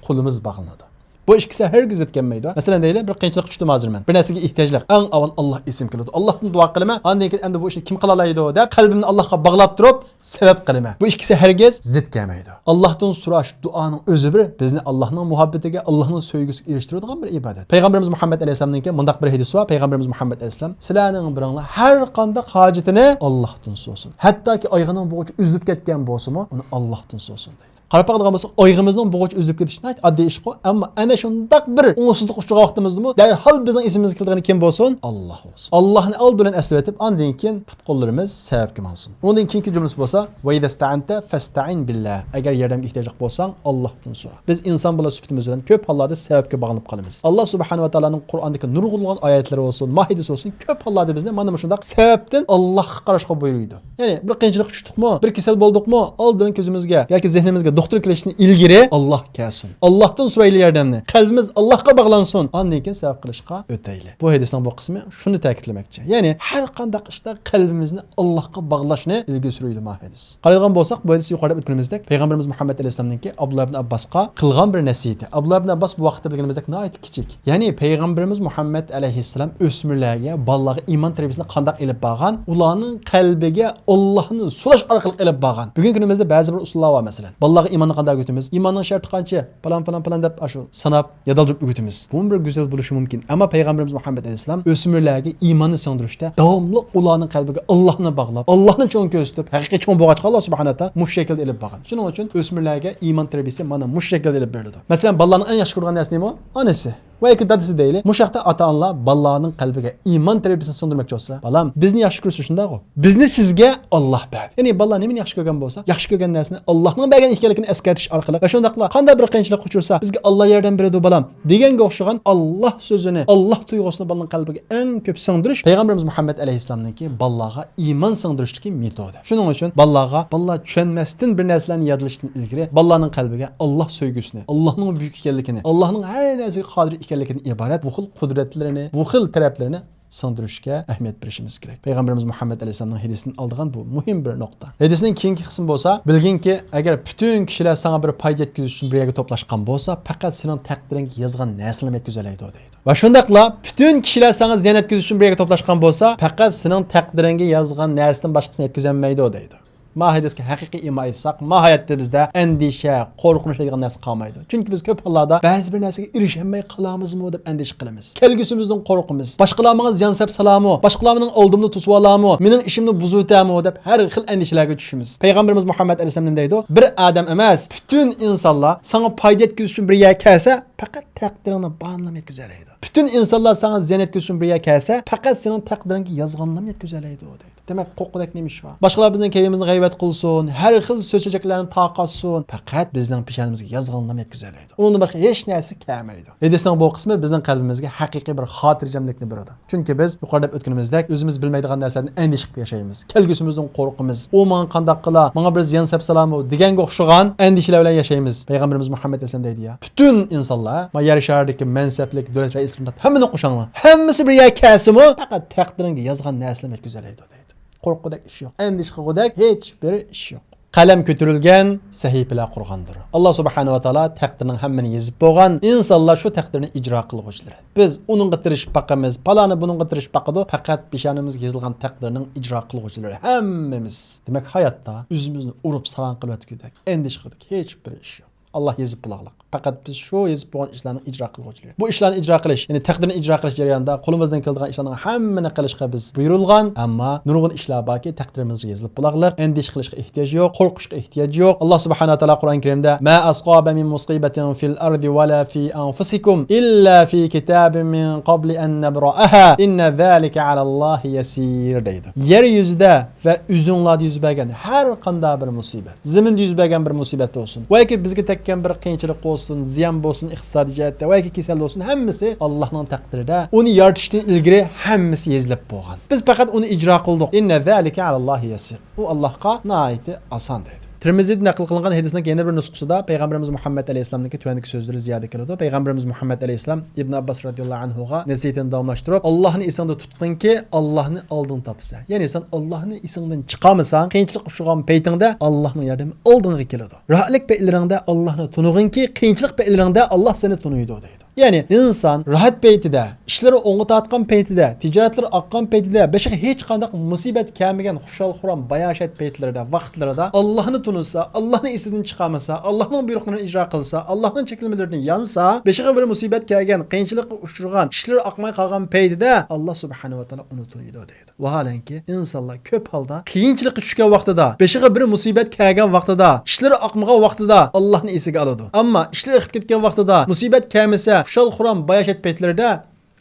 قولىمىز باغلىنىدۇ. بۇ ئىككىسى ھەرگىز زىت كەلمەيدۇ. مەسىلەن دەيلى، بىر قىيىنچىلىققا چۈشتۈم ھازىر مەن. بىر نەرسىگە ئېھتىياجلىق. ئەڭ ئاۋۋال ئاللا ئېسىمگە كېلىدۇ. ئاللاھتىن دۇئا قىلىمەن. ئاندىن كېيىن ئەمدى بۇ ئىشنى كىم قىلالايدۇ دەپ قەلبىمنى ئاللاھقا باغلاپ تۇرۇپ سەۋەب قىلىمەن. بۇ ئىككىسى ھەرگىز زىت كەلمەيدۇ. ئاللاھتىن سوراش دۇئانىڭ ئۆزى بىر بىزنى ئاللاھنىڭ مۇھەببىتىگە، ئاللاھنىڭ سۆيگۈسىگە ئېرىشتۈرىدىغان بىر ئىبادەت. پەيغەمبىرىمىز مۇھەممەد ئەلەيھىسسالامنىڭكى مۇنداق بىر ھەدىسى بار. پەيغەمبىرىمىز مۇھەممەد ئەلەيھىسسالام، سىلەرنىڭ بىرىڭلار ھەر قانداق ھاجىتىنى ئاللاھتىن سورىسۇن. ھەتتاكى ئايىغىنىڭ بوغۇچى ئۈزۈلۈپ كەتكەن بولسىمۇ، ئۇنى ئاللاھتىن سورىسۇن دەيدۇ. قاراپ باقىدىغان بولساق، ئايىغىمىزنىڭ بوغۇچى ئۈزۈلۈپ كېتىشى ناھايىتى ئاددىي ئىشقۇ. ئەمما ئەنە شۇنداق بىر ئوڭۇشسىزلىققا ئۇچرىغان ۋاقتىمىزدىمۇ دەرھال بىزنىڭ ئېسىمىزگە كېلىدىغىنى كىم بولسۇن؟ ئاللا بولسۇن. ئاللانى ئالدى بىلەن ئەسلىۋېتىپ، ئاندىن كېيىن پۇت-قوللىرىمىز سەۋەبكە ماڭسۇن. ئۇنىڭدىن كېيىنكى جۈملىسى بولسا، ۋە ئىزەستەئەنتە فەستەئىن بىللا. ئەگەر ياردەمگە ئېھتىياجلىق بولساڭ، ئاللاھتىن سورا. بىز ئىنسان بالا سۈپىتىمىز بىلەن كۆپ ھاللاردا سەۋەبكە باغلىنىپ قالىمىز. ئاللا سۇبھانەھۇ ۋە تائالانىڭ قۇرئاندىكى نۇرغۇنلىغان ئايەتلىرى بولسۇن، ماھىدىسى بولسۇن، كۆپ ھاللاردا بىزنى مانا مۇشۇنداق سەۋەبتىن ئاللاھقا قاراشقا بۇيرۇيدۇ. يەنى بىر قىيىنچىلىققا چۈشتۇقمۇ، بىر كېسەل بولدۇقمۇ، ئالدىن كۆزىمىزگە ياكى زېھنىمىزگە دوختۇر كېلىشتىن ئىلگىرى ئاللاھ كەلسۇن. ئاللاھتىن سورايلى ياردەمنى. قەلبىمىز ئاللاھقا باغلانسۇن. ئاندىن كېيىن سەۋەب قىلىشقا ئۆتەيلى. بۇ ھەدىسنىڭ بۇ قىسمى شۇنى تەكىتلىمەكچى. يەنى ھەر قانداق ئىشتا قەلبىمىزنى ئاللاھقا باغلاشنى ئىلگىرى سۈرىدۇ ما ھەدىس. قارايدىغان بولساق، بۇ ھەدىس يۇقىرىدا ئۆتكىنىمىزدەك پەيغەمبىرىمىز مۇھەممەد ئەلەيھىسسالامنىڭكى ئابدۇللا ئىبن ئابباسقا قىلغان بىر نەسىھىتى. ئابدۇللا ئىبن ئابباس بۇ ۋاقىتتا بىلگىنىمىزدەك ناھايىتى كىچىك. يەنى پەيغەمبىرىمىز مۇھەممەد ئەلەيھىسسالام ئۆسمۈرلەرگە، بالىلارغا ئىمان تەربىيەسىنى قانداق ئېلىپ بارغان؟ ئۇلارنىڭ قەلبىگە ئاللاھنى سولاش ئارقىلىق ئېلىپ بارغان. بۈگۈنكى كۈنىمىزدە بەزى بىر ئۇسۇللار بار، مەسىلەن، بالىلارغا ئىماننى قانداق ئۆگىتىمىز؟ ئىماننىڭ شەرتى قانچە؟ پالان، پالان، پالان دەپ ئاشۇ ساناپ يادالدۇرۇپ ئۆگىتىمىز. بۇمۇ بىر گۈزەل بولۇشى مۇمكىن. ئەمما پەيغەمبىرىمىز مۇھەممەد ئەلەيھىسسالام ئۆسمۈرلەرگە ئىماننى سىڭدۈرۈشتە داۋاملىق ئۇلارنىڭ قەلبىگە ئاللاھنى باغلاپ، ئاللاھنى چوڭ كۆرسىتىپ، ھەقىقىي چوڭ بولغاچقا ئاللا سۇبھانەھۇ ۋە تائالا مۇشۇ شەكىلدە ئېلىپ بارغان. شۇنىڭ ئۈچۈن ئۆسمۈرلەرگە ئىمان تەربىيەسى مانا مۇشۇ شەكىلدە ئېلىپ بېرىلىدۇ. مەسىلەن، بالىلارنىڭ ئەڭ ياخشى كۆرىدىغان نەرسە نېمە؟ ئانىسى. ۋە ياكى دادىسى دەيلى. مۇشۇ ھەقتە ئاتا-ئانىلار بالىلارنىڭ قەلبىگە ئىمان تەربىيەسىنى سىڭدۈرمەكچى بولسا، بالام، بىزنى ياخشى كۆرسە شۇنداقغۇ. بىزنى سىزگە ئاللاھ بەردى. يەنى بالىلار نېمىنى ياخشى كۆرگەن بولسا، ياخشى كۆرگەن نەرسىنى ئاللاھنىڭ بەرگەن ئىكەنلىكىنى ئەسكەرتىش ئارقىلىق ۋە شۇنداقلا قانداق بىر قىيىنچىلىققا ئۇچرىسا، بىزگە ئاللاھ ياردەم بېرىدۇ بالام دېگەنگە ئوخشىغان ئاللاھ سۆزىنى، ئاللاھ تۇيغۇسىنى بالىنىڭ قەلبىگە ئەڭ كۆپ سىڭدۈرۈش پەيغەمبىرىمىز مۇھەممەد ئەلەيھىسسالامنىڭكى بالىلارغا ئىمان سىڭدۈرۈشتىكى مېتودى. شۇنىڭ ئۈچۈن بالىلارغا، بالىلار چۈشەنمەستىن بىر نەرسىلەرنى يادلىشتىن ئىلگىرى بالىلارنىڭ قەلبىگە ئاللاھ سۆيگۈسىنى، ئاللاھنىڭ بۈيۈك ئىكەنلىكىنى، ئاللاھنىڭ ھەر نەرسىگە قادىر ئىكەنلىكىدىن ئىبارەت بۇ خىل قۇدرەتلىرىنى، بۇ خىل تەرەپلىرىنى سىڭدۈرۈشكە ئەھمىيەت بېرىشىمىز كېرەك. پەيغەمبىرىمىز مۇھەممەد ئەلەيھىسسالامنىڭ ھەدىسىدىن ئالىدىغان بۇ مۇھىم بىر نۇقتا. ھەدىسنىڭ كېيىنكى قىسمى بولسا، بىلگىنكى، ئەگەر پۈتۈن كىشىلەر ساڭا بىر پايدا يەتكۈزۈش ئۈچۈن بىر يەرگە توپلاشقان بولسا، پەقەت سېنىڭ تەقدىرىڭگە يازغان نەرسىلەرنى يەتكۈزەلەيدۇ دەيدۇ. ۋە شۇنداقلا پۈتۈن كىشىلەر ساڭا زىيان يەتكۈزۈش ئۈچۈن بىر يەرگە توپلاشقان بولسا، پەقەت سېنىڭ تەقدىرىڭگە يازغان نەرسىدىن باشقىسىنى يەتكۈزەلمەيدۇ دەيدۇ. ما ھەدىسكە ھەقىقىي ئىما ئېيتساق، ما ھاياتتا بىزدە ئەندىشە، قورقۇنچ دەيدىغان نەرسە قالمايدۇ. چۈنكى بىز كۆپ ھاللاردا بەزى بىر نەرسىگە ئېرىشەلمەي قالامىزمۇ دەپ ئەندىشە قىلىمىز. كەلگۈسىمىزدىن قورقىمىز. باشقىلار ماڭا زىيان سەپ سالامۇ؟ باشقىلار مېنىڭ ئالدىمدا توسۇۋالامۇ؟ مېنىڭ ئىشىمنى بۇزۇۋېتەمۇ دەپ ھەر خىل ئەندىشىلەرگە چۈشىمىز. پەيغەمبىرىمىز مۇھەممەد ئەلەيھىسسالام نېمە دەيدۇ؟ بىر ئادەم ئەمەس، پۈتۈن ئىنسانلار ساڭا پايدا يەتكۈزۈش ئۈچۈن بىر يەرگە كەلسە، پەقەت تەقدىرىڭنى بارغانلىرىنى يەتكۈزەلەيدۇ. پۈتۈن ئىنسانلار ساڭا زىيان يەتكۈزۈش ئۈچۈن بىر يەرگە كەلسە، پەقەت سېنىڭ تەقدىرىڭگە يازغانلىرىنى يەتكۈزەلەيدۇ دەيدۇ. دېمەك، قورققۇدەك نېمە ئىش بار؟ باشقىلار بىزنىڭ كەينىمىزدىن غەيۋەت قىلسۇن، ھەر خىل سۆز-چۆچەكلەرنى تارقاتسۇن، پەقەت بىزنىڭ پېشانىمىزگە يازغانلىرىنى يەتكۈزەلەيدۇ. ئۇنىڭدىن باشقا ھېچ نەرسە كەلمەيدۇ. ھەدىسنىڭ بۇ قىسمى بىزنىڭ قەلبىمىزگە ھەقىقىي بىر خاتىرجەملىكنى بېرىدۇ. چۈنكى بىز يۇقىرىدا دەپ ئۆتكىنىمىزدەك، ئۆزىمىز بىلمەيدىغان نەرسىلەردىن ئەندىشە قىلىپ ياشايمىز. كەلگۈسىمىزدىن قورقىمىز. ئۇ ماڭا قانداق قىلا، ماڭا بىر زىيان سەپ سالامۇ دېگەنگە ئوخشىغان ئەندىشىلەر بىلەن ياشايمىز. پەيغەمبىرىمىز مۇھەممەد ئەلەيھىسسالام دەيدۇ يا، پۈتۈن ئىنسانلار، ما يەر شارىدىكى مەنسەپلىك دۆلەت رەئىسلىرىنى ھەممىنى قوشاڭلار. ھەممىسى بىر يەرگە كەلسىمۇ، پەقەت تەقدىرىڭگە يازغان نەرسىلەرنى يەتكۈزەلەيدۇ دەيدۇ. قورققۇدەك ئىش يوق. ئەندىشە قىلغۇدەك ھېچ بىر ئىش يوق. قەلەم كۆتۈرۈلگەن، سەھىپىلەر قۇرغاندۇر. ئاللا سۇبھانەھۇ ۋە تائالا تەقدىرنىڭ ھەممىنى يېزىپ بولغان، ئىنسانلار شۇ تەقدىرنى ئىجرا قىلغۇچىلىرى. بىز ئۇنىڭغا تىرىشىپ باقىمىز، پالانى بۇنىڭغا تىرىشىپ باقىدۇ، پەقەت پېشانىمىزگە يېزىلغان تەقدىرنىڭ ئىجرا قىلغۇچىلىرى ھەممىمىز. دېمەك، ھاياتتا ئۆزىمىزنى ئۇرۇپ ساراڭ قىلىۋەتكۈدەك، ئەندىشە قىلغۇدەك ھېچ بىر ئىش يوق. ئاللا يېزىپ بولاغلىق. پەقەت بىز شۇ يېزىپ بولغان ئىشلارنى ئىجرا قىلغۇچىلار. بۇ ئىشلارنى ئىجرا قىلىش، يەنى تەقدىرنى ئىجرا قىلىش جەريانىدا قولىمىزدىن كېلىدىغان ئىشلارنىڭ ھەممىنى قىلىشقا بىز بۇيرۇلغان، ئەمما نۇرغۇن ئىشلار باركى، تەقدىرىمىزگە يېزىلىپ بولاغلىق. ئەندىشە قىلىشقا ئېھتىياج يوق، قورقۇشقا ئېھتىياج يوق. ئاللا سۇبھانەھۇ ۋە تائالا قۇرئان كەرىمدە، ما أصاب من مصيبة في الأرض ولا في أنفسكم إلا في كتاب من قبل أن نبرأها إن ذلك على الله يسير دەيدۇ. يەر يۈزىدە ۋە ئۆزۈڭلاردا يۈز بەرگەن ھەر قانداق بىر مۇسىبەت، زېمىندا يۈز بەرگەن بىر مۇسىبەت بولسۇن، ۋە ياكى بىزگە تەگكەن بىر قىيىنچىلىق بولسۇن، زىيان بولسۇن، ئىقتىسادىي جەھەتتە ۋە ياكى كېسەل بولسۇن، ھەممىسى ئاللانىڭ تەقدىرىدە. ئۇنى يارىتىشتىن ئىلگىرى ھەممىسى يېزىلىپ بولغان. بىز پەقەت ئۇنى ئىجرا قىلدۇق. إن ذلك على الله يسير. ئۇ ئاللاھقا ناھايىتى ئاسان دەيدۇ. تىرمىزىدە نەقىل قىلىنغان ھەدىسنىڭ يەنە بىر نۇسخىسىدا پەيغەمبىرىمىز مۇھەممەد ئەلەيھىسسالامنىڭكى تۆۋەندىكى سۆزلىرى زىيادە كېلىدۇ. پەيغەمبىرىمىز مۇھەممەد ئەلەيھىسسالام ئىبن ئابباس رەزىياللاھۇ ئەنھۇغا نەسىھىتىنى داۋاملاشتۇرۇپ، ئاللاھنى ئېسىڭدە تۇتقىنكى، ئاللاھنى ئالدىڭ تاپىسەن. يەنى سەن ئاللاھنى ئېسىڭدىن چىقارمىساڭ، قىيىنچىلىققا ئۇچرىغان پەيتىڭدە ئاللاھنىڭ ياردىمى ئالدىڭغا كېلىدۇ. راھەتلىك پەيتلىرىڭدە ئاللاھنى تونۇغىنكى، قىيىنچىلىق پەيتلىرىڭدە ئاللاھ سېنى تونۇيدۇ دەيدۇ. يەنى ئىنسان راھەت پەيتىدە، ئىشلىرى ئوڭغا تارتقان پەيتىدە، تىجارەتلىرى ئاققان پەيتىدە، بېشىغا ھېچقانداق مۇسىبەت كەلمىگەن خۇشال-خۇرام، باياشات پەيتلىرىدە، ۋاقىتلىرىدا ئاللاھنى تونۇسا، ئاللاھنى ئېسىدىن چىقارمىسا، ئاللاھنىڭ بۇيرۇقلىرىنى ئىجرا قىلسا، ئاللاھنىڭ چەكلىمىلىرىدىن يانسا، بېشىغا بىر مۇسىبەت كەلگەن، قىيىنچىلىققا ئۇچرىغان، ئىشلىرى ئاقماي قالغان پەيتىدە ئاللاھ سۇبھانەھۇ ۋە تائالا ئۇنى تونۇيدۇ دەيدۇ. ۋاھالەنكى، ئىنسانلار كۆپ ھالدا قىيىنچىلىققا چۈشكەن ۋاقتىدا، بېشىغا بىر مۇسىبەت كەلگەن ۋاقتىدا، ئىشلىرى ئاقمىغان ۋاقتىدا ئاللاھنى ئېسىگە ئالىدۇ. ئەمما ئىشلىرى ئېقىپ كەتكەن ۋاقتىدا، مۇسىبەت كەلمىسە، خۇشال-خۇرام، باياشات پەيتلىرىدە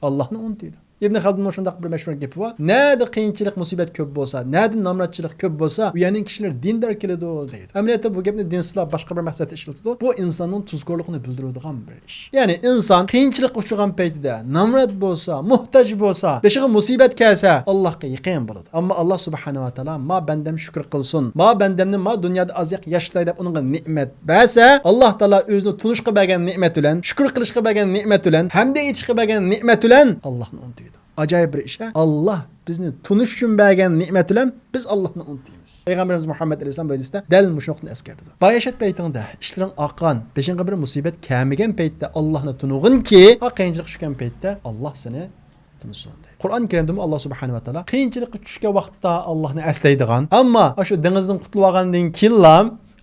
ئاللاھنى ئۇنتۇيدۇ. ئىبن خەلدۇننىڭ شۇنداق بىر مەشھۇر گېپى بار، نەدە قىيىنچىلىق، مۇسىبەت كۆپ بولسا، نەدە نامراتچىلىق كۆپ بولسا، ئۇ يەرنىڭ كىشىلىرى دىندار كېلىدۇ دەيدۇ. ئەمەلىيەتتە بۇ گەپنى دىنسىزلار باشقا بىر مەقسەتتە ئىشلىتىدۇ. بۇ ئىنساننىڭ تۇزكورلۇقىنى بىلدۈرىدىغان بىر ئىش. يەنى ئىنسان قىيىنچىلىققا ئۇچرىغان پەيتىدە، نامرات بولسا، موھتاج بولسا، بېشىغا مۇسىبەت كەلسە، ئاللاھقا يېقىن بولىدۇ. ئەمما ئاللاھ سۇبھانەھۇ ۋە تائالا، ما بەندەم شۈكۈر قىلسۇن، ما بەندەمنى ما دۇنيادا ئازراق ياشىتاي دەپ ئۇنىڭغا نېمەت بەرسە، ئاللاھ تائالا ئۆزىنى تونۇشقا بەرگەن نېمەت بىلەن، شۈكۈر قىلىشقا بەرگەن نېمەت بىلەن، ھەمدە ئېيتىشقا بەرگەن نېمەت بىلەن ئاللاھنى ئۇنتۇيدۇ. ئاجايىپ بىر ئىش، ھە؟ ئاللاھ بىزنى تونۇش ئۈچۈن بەرگەن نېمەت بىلەن بىز ئاللاھنى ئۇنتۇيمىز. پەيغەمبىرىمىز مۇھەممەد ئەلەيھىسسالام بۇ ھەدىستە دەل مۇشۇ نۇقتىنى ئەسكەردى. باياشات پەيتىڭدە، ئىشلىرىڭ ئاققان، بېشىڭغا بىر مۇسىبەت كەلمىگەن پەيتتە ئاللاھنى تونۇغىنكى، ھە، قىيىنچىلىققا چۈشكەن پەيتتە ئاللاھ سېنى تونۇسۇن دەيدۇ. قۇرئان كەرىمدىمۇ ئاللاھ سۇبھانەھۇ ۋە تائالا قىيىنچىلىققا چۈشكەن ۋاقىتتا ئاللاھنى ئەسلەيدىغان، ئەمما ئاشۇ دېڭىزدىن قۇتۇلۇۋالغاندىن كېيىنلا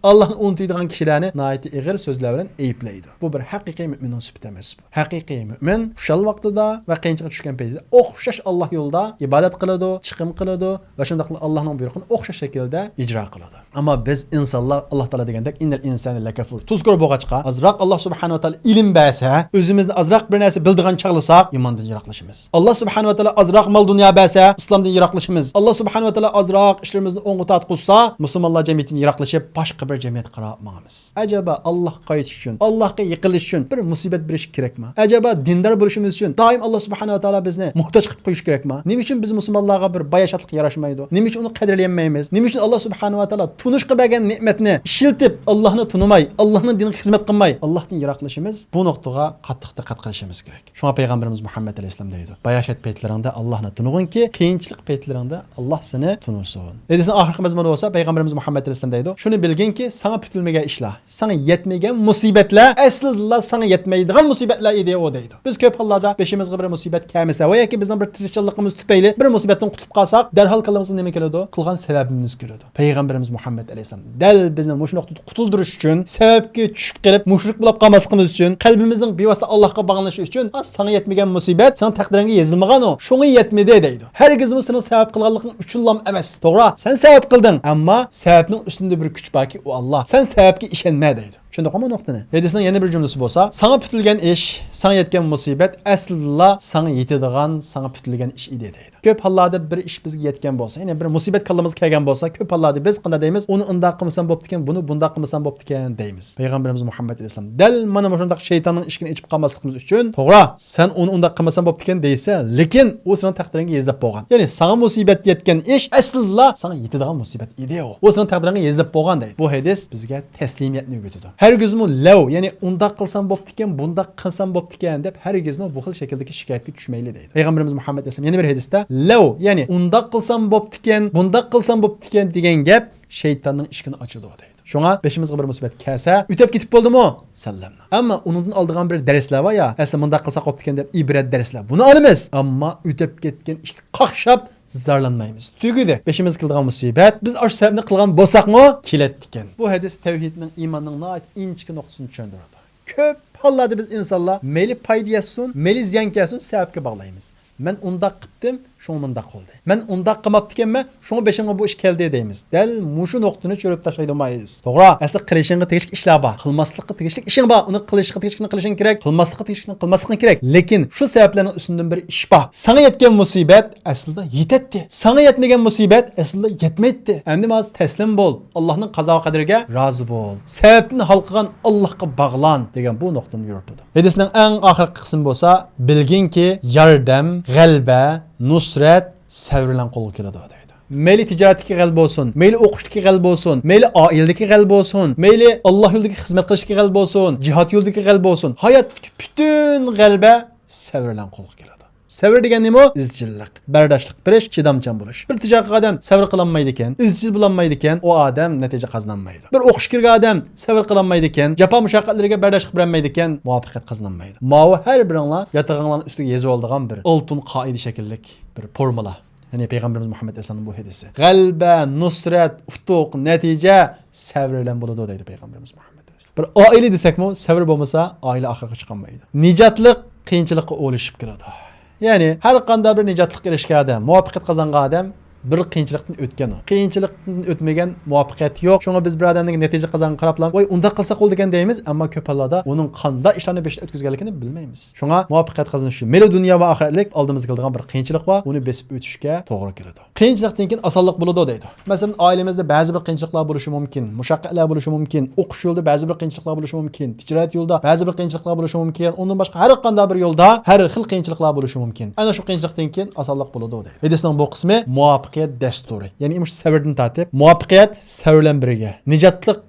ئاللاھنى ئۇنتۇيدىغان كىشىلەرنى ناھايىتى ئېغىر سۆزلەر بىلەن ئەيىبلەيدۇ. بۇ بىر ھەقىقىي مۆمىننىڭ سۈپىتى ئەمەس بۇ. ھەقىقىي مۆمىن خۇشال ۋاقتىدا ۋە قىيىنچىلىققا چۈشكەن پەيتىدە ئوخشاش ئاللاھ يولىدا ئىبادەت قىلىدۇ، چىقىم قىلىدۇ ۋە شۇنداقلا ئاللاھنىڭ بۇيرۇقىنى ئوخشاش شەكىلدە ئىجرا قىلىدۇ. ئەمما بىز ئىنسانلار، ئاللاھ تائالا دېگەندەك، إن الإنسان لكفور، تۇزكور بولغاچقا، ئازراق ئاللاھ سۇبھانەھۇ ۋە تائالا ئىلىم بەرسە، ئۆزىمىزنى ئازراق بىر نەرسە بىلىدىغان چاغلىساق، ئىماندىن يىراقلىشىمىز. ئاللاھ سۇبھانەھۇ ۋە تائالا ئازراق مال دۇنيا بەرسە، ئىسلامدىن يىراقلىشىمىز. ئاللاھ سۇبھانەھۇ ۋە تائالا ئازراق ئىشلىرىمىزنى ئوڭغا تارتقۇزسا، مۇسۇلمانلار جەمئىيىتىدىن يىراقلىشىپ، باشقا بىر جەمئىيەتكە قاراپ ماڭىمىز. ئەجەبا، ئاللاھقا قايتىش ئۈچۈن، ئاللاھقا يېقىنلىشىش ئۈچۈن بىر مۇسىبەت بېرىش كېرەكما؟ ئەجەبا، دىندار بولۇشىمىز ئۈچۈن دائىم ئاللاھ سۇبھانەھۇ ۋە تائالا بىزنى موھتاج قىلىپ قويۇش كېرەكما؟ نېمە ئۈچۈن بىز مۇسۇلمانلارغا بىر باياشاتلىق ياراشمايدۇ؟ نېمە ئۈچۈن ئۇنى قەدىرلىيەلمەيمىز؟ نېمە ئۈچۈن ئاللاھ سۇبھانەھۇ ۋە تائالا تونۇشقا بەرگەن نېمەتنى ئىشلىتىپ، ئاللاھنى تونۇماي، ئاللاھنىڭ دىنىغا خىزمەت قىلماي، ئاللاھتىن يىراقلىشىمىز؟ بۇ نۇقتىغا قاتتىق دىققەت قىلىشىمىز كېرەك. شۇڭا پەيغەمبىرىمىز مۇھەممەد ئەلەيھىسسالام دەيدۇ، باياشات پەيتلىرىڭدە ئاللاھنى تونۇغىنكى، قىيىنچىلىق پەيتلىرىڭدە ئاللاھ سېنى تونۇسۇن. ھەدىسنىڭ ئاخىرقى مەزمۇنى بولسا، پەيغەمبىرىمىز مۇھەممەد ئەلەيھىسسالام دەيدۇ، شۇنى بىلگىنكى، ساڭا پۈتۈلمىگەن ئىشلار، ساڭا يەتمىگەن مۇسىبەتلەر ئەسلىدىلا ساڭا يەتمەيدىغان مۇسىبەتلەر ئىدى ئۇ دەيدۇ. بىز كۆپ ھاللاردا بېشىمىزغا بىر مۇسىبەت كەلمىسە ۋە ياكى بىزنىڭ بىر تىرىشچانلىقىمىز تۈپەيلى بىر مۇسىبەتتىن قۇتۇلۇپ قالساق، دەرھال كاللىمىزغا نېمە كېلىدۇ؟ قىلغان سەۋەبىمىز كېلىدۇ. پەيغەمبىرىمىز مۇھەممەد ئەلەيھىسسالام دەل بىزنى مۇشۇ نۇقتىدىن قۇتۇلدۇرۇش ئۈچۈن، سەۋەبكە چۈشۈپ قېلىپ، مۇشرىك بولۇپ قالماسلىقىمىز ئۈچۈن، قەلبىمىزنىڭ بىۋاسىتە ئاللاھقا باغلىنىشى ئۈچۈن، ئا، ساڭا يەتمىگەن مۇسىبەت سېنىڭ تەقدىرىڭگە يېزىلمىغان ئۇ، شۇڭا يەتمىدى دەيدۇ. ھەرگىزمۇ سېنىڭ سەۋەب قىلغانلىقىڭ ئۈچۈنلا ئەمەس. توغرا، سەن سەۋەب قىلدىڭ، ئەمما سەۋەبنىڭ ئۈستۈندە بىر كۈچ باركى، ئۇ ئاللاھ. سەن سەۋەبكە ئىشەنمە دەيدۇ. چۈشەندۇقمۇ نۇقتىنى؟ ھەدىسنىڭ يەنە بىر جۈملىسى بولسا، ساڭا پۈتۈلگەن ئىش، ساڭا يەتكەن مۇسىبەت ئەسلىدىلا ساڭا يېتىدىغان، ساڭا پۈتۈلگەن ئىش ئىدى دەيدۇ. كۆپ ھاللاردا بىر ئىش بىزگە يەتكەن بولسا، يەنى بىر مۇسىبەت كاللىمىزغا كەلگەن بولسا، كۆپ ھاللاردا بىز قانداق دەيمىز؟ ئۇنى ئۇنداق قىلمىسام بوپتىكەن، بۇنى بۇنداق قىلمىسام بوپتىكەن دەيمىز. پەيغەمبىرىمىز مۇھەممەد ئەلەيھىسسالام دەل مانا مۇشۇنداق شەيتاننىڭ ئىشىكىنى ئېچىپ قالماسلىقىمىز ئۈچۈن، توغرا، سەن ئۇنى ئۇنداق قىلمىسام بوپتىكەن دەيسەن، لېكىن ئۇ سېنىڭ تەقدىرىڭگە يېزىلىپ بولغان. يەنى ساڭا مۇسىبەت يەتكەن ئىش ئەسلىدىلا ساڭا يېتىدىغان مۇسىبەت ئىدى ئۇ. ئۇ سېنىڭ تەقدىرىڭگە يېزىلىپ بولغان دەيدۇ. بۇ ھەدىس بىزگە تەسلىمىيەتنى ئۆگىتىدۇ. ھەرگىزمۇ لەۋ، يەنى ئۇنداق قىلسام بوپتىكەن، بۇنداق قىلسام بوپتىكەن دەپ ھەرگىزمۇ بۇ خىل شەكىلدىكى شىكايەتكە چۈشمەيلى دەيدۇ. پەيغەمبىرىمىز مۇھەممەد ئەلەيھىسسالام يەنە بىر ھەدىستە، لەۋ، يەنى ئۇنداق قىلسام بوپتىكەن، بۇنداق قىلسام بوپتىكەن دېگەن گەپ شەيتاننىڭ ئىشىكىنى ئاچىدۇ دەيدۇ. شۇڭا بېشىمىزغا بىر مۇسىبەت كەلسە، ئۆتەپ كېتىپ بولدىمۇ؟ ساللاملا. ئەمما ئۇنىڭدىن ئالىدىغان بىر دەرسلەر بار يا، ئەسلى مۇنداق قىلساق بوپتىكەن دەپ ئىبرەت دەرسلەر، بۇنى ئالىمىز. ئەمما ئۆتەپ كەتكەن ئىشقا قاقشاپ زارلانمايمىز. تۈگىدى. بېشىمىزغا كېلىدىغان مۇسىبەت، بىز ئاشۇ سەۋەبنى قىلغان بولساقمۇ، كېلەتتىكەن. بۇ ھەدىس تەۋھىدنىڭ، ئىماننىڭ ناھايىتى ئىنچىكە نۇقتىسىنى چۈشەندۈرىدۇ. كۆپ ھاللاردا بىز ئىنسانلار مەيلى پايدا يەتسۇن، مەيلى زىيان كەلسۇن، سەۋەبكە باغلايمىز. مەن ئۇنداق قىپتىم، شۇڭا مۇنداق بولدى. مەن ئۇنداق قىلماپتىكەنمەن، شۇڭا بېشىمغا بۇ ئىش كەلدى دەيمىز. دەل مۇشۇ نۇقتىنى چۆرۈپ تاشلايدۇ مايىز. توغرا، ئەسلى قىلىشىڭغا تېگىشلىك ئىشلار بار. قىلماسلىققا تېگىشلىك ئىشىڭ بار. ئۇنى قىلىشقا تېگىشلىكنى قىلىشىڭ كېرەك. قىلماسلىققا تېگىشلىكنى قىلماسلىقىڭ كېرەك. لېكىن شۇ سەۋەبلەرنىڭ ئۈستۈندىن بىر ئىش بار. ساڭا يەتكەن مۇسىبەت ئەسلىدە يېتەتتى. ساڭا يەتمىگەن مۇسىبەت ئەسلىدە يەتمەيتتى. ئەمدى ھازىر تەسلىم بول. ئاللاھنىڭ قازا قەدىرىگە رازى بول. سەۋەبتىن ھالقىغان ئاللاھقا باغلان دېگەن بۇ نۇقتىنى يورۇتىدۇ. ھەدىسنىڭ ئەڭ ئاخىرقى قىسمى بولسا، بىلگىنكى، ياردەم، غەلىبە، نۇسرەت سەۋر بىلەن قولغا كېلىدۇ دەيدۇ. مەيلى تىجارەتتىكى غەلىبە بولسۇن، مەيلى ئوقۇشتىكى غەلىبە بولسۇن، مەيلى ئائىلىدىكى غەلىبە بولسۇن، مەيلى ئاللا يولىدىكى خىزمەت قىلىشتىكى غەلىبە بولسۇن، جىھاد يولىدىكى غەلىبە بولسۇن، ھاياتتىكى پۈتۈن غەلىبە سەۋر بىلەن قولغا كېلىدۇ. سەۋر دېگەن نېمە؟ ئىزچىللىق، بەرداشلىق بېرىش، چىدامچان بولۇش. بىر تىجارەت قىلغان ئادەم سەۋر قىلالمايدىكەن، ئىزچىل بولالمايدىكەن، ئۇ ئادەم نەتىجە قازىنالمايدۇ. بىر ئوقۇشقا كىرگەن ئادەم سەۋر قىلالمايدىكەن، جاپا مۇشەققەتلىرىگە بەرداشلىق بېرەلمەيدىكەن، مۇۋەپپەقىيەت قازىنالمايدۇ. ماۋۇ ھەر بىرىڭلار ياتىقىڭلارنىڭ ئۈستىگە يېزىۋالىدىغان بىر ئالتۇن قائىدە شەكىللىك بىر فورمۇلا. يەنى پەيغەمبىرىمىز مۇھەممەد ئەلەيھىسسالامنىڭ بۇ ھەدىسى. غەلىبە، نۇسرەت، ئۇتۇق، نەتىجە سەۋر بىلەن بولىدۇ دەيدۇ پەيغەمبىرىمىز مۇھەممەد ئەلەيھىسسالام. بىر ئائىلە دېسەكمۇ، سەۋر بولمىسا، ئائىلە ئاخىرغا چىقالمايدۇ. نىجاتلىق قىيىنچىلىققا ئولىشىپ كېلىدۇ. يەنى ھەر قانداق بىر نىجاتلىققا ئېرىشكەن ئادەم، مۇۋەپپەقىيەت قازانغان ئادەم بىر قىيىنچىلىقتىن ئۆتكەن ئۇ. قىيىنچىلىقتىن ئۆتمىگەن مۇۋەپپەقىيەت يوق. شۇڭا بىز بىر ئادەمنىڭ نەتىجە قازانغىنىغا قاراپلا، ۋاي، ئۇنداق قىلساق بولىدىكەن دەيمىز، ئەمما كۆپ ھاللاردا ئۇنىڭ قانداق ئىشلارنى بېشىدىن ئۆتكۈزگەنلىكىنى بىلمەيمىز. شۇڭا مۇۋەپپەقىيەت قازىنىش ئۈچۈن مەيلى دۇنيا ۋە ئاخىرەتلىك ئالدىمىزغا كېلىدىغان بىر قىيىنچىلىق بار، ئۇنى بېسىپ ئۆتۈشكە توغرا كېلىدۇ. قىيىنچىلىقتىن كېيىن ئاسانلىق بولىدۇ دەيدۇ. مەسىلەن، ئائىلىمىزدە بەزى بىر قىيىنچىلىقلار بولۇشى مۇمكىن، مۇشەققەتلەر بولۇشى مۇمكىن، ئوقۇش يولىدا بەزى بىر قىيىنچىلىقلار بولۇشى مۇمكىن، تىجارەت يولىدا بەزى بىر قىيىنچىلىقلار بولۇشى مۇمكىن، ئۇندىن باشقا ھەر قانداق بىر يولدا ھەر خىل قىيىنچىلىقلار بولۇشى مۇمكىن. ئەنە شۇ قىيىنچىلىقتىن كېيىن ئاسانلىق بولىدۇ دەيدۇ. ھەدىسنىڭ بۇ قىسمى مۇۋەپپەقىيەت دەستۇرى. يەنى مۇشۇ سەۋردىن تارتىپ، مۇۋەپپەقىيەت سەۋر بىلەن بىرگە، نىجاتلىق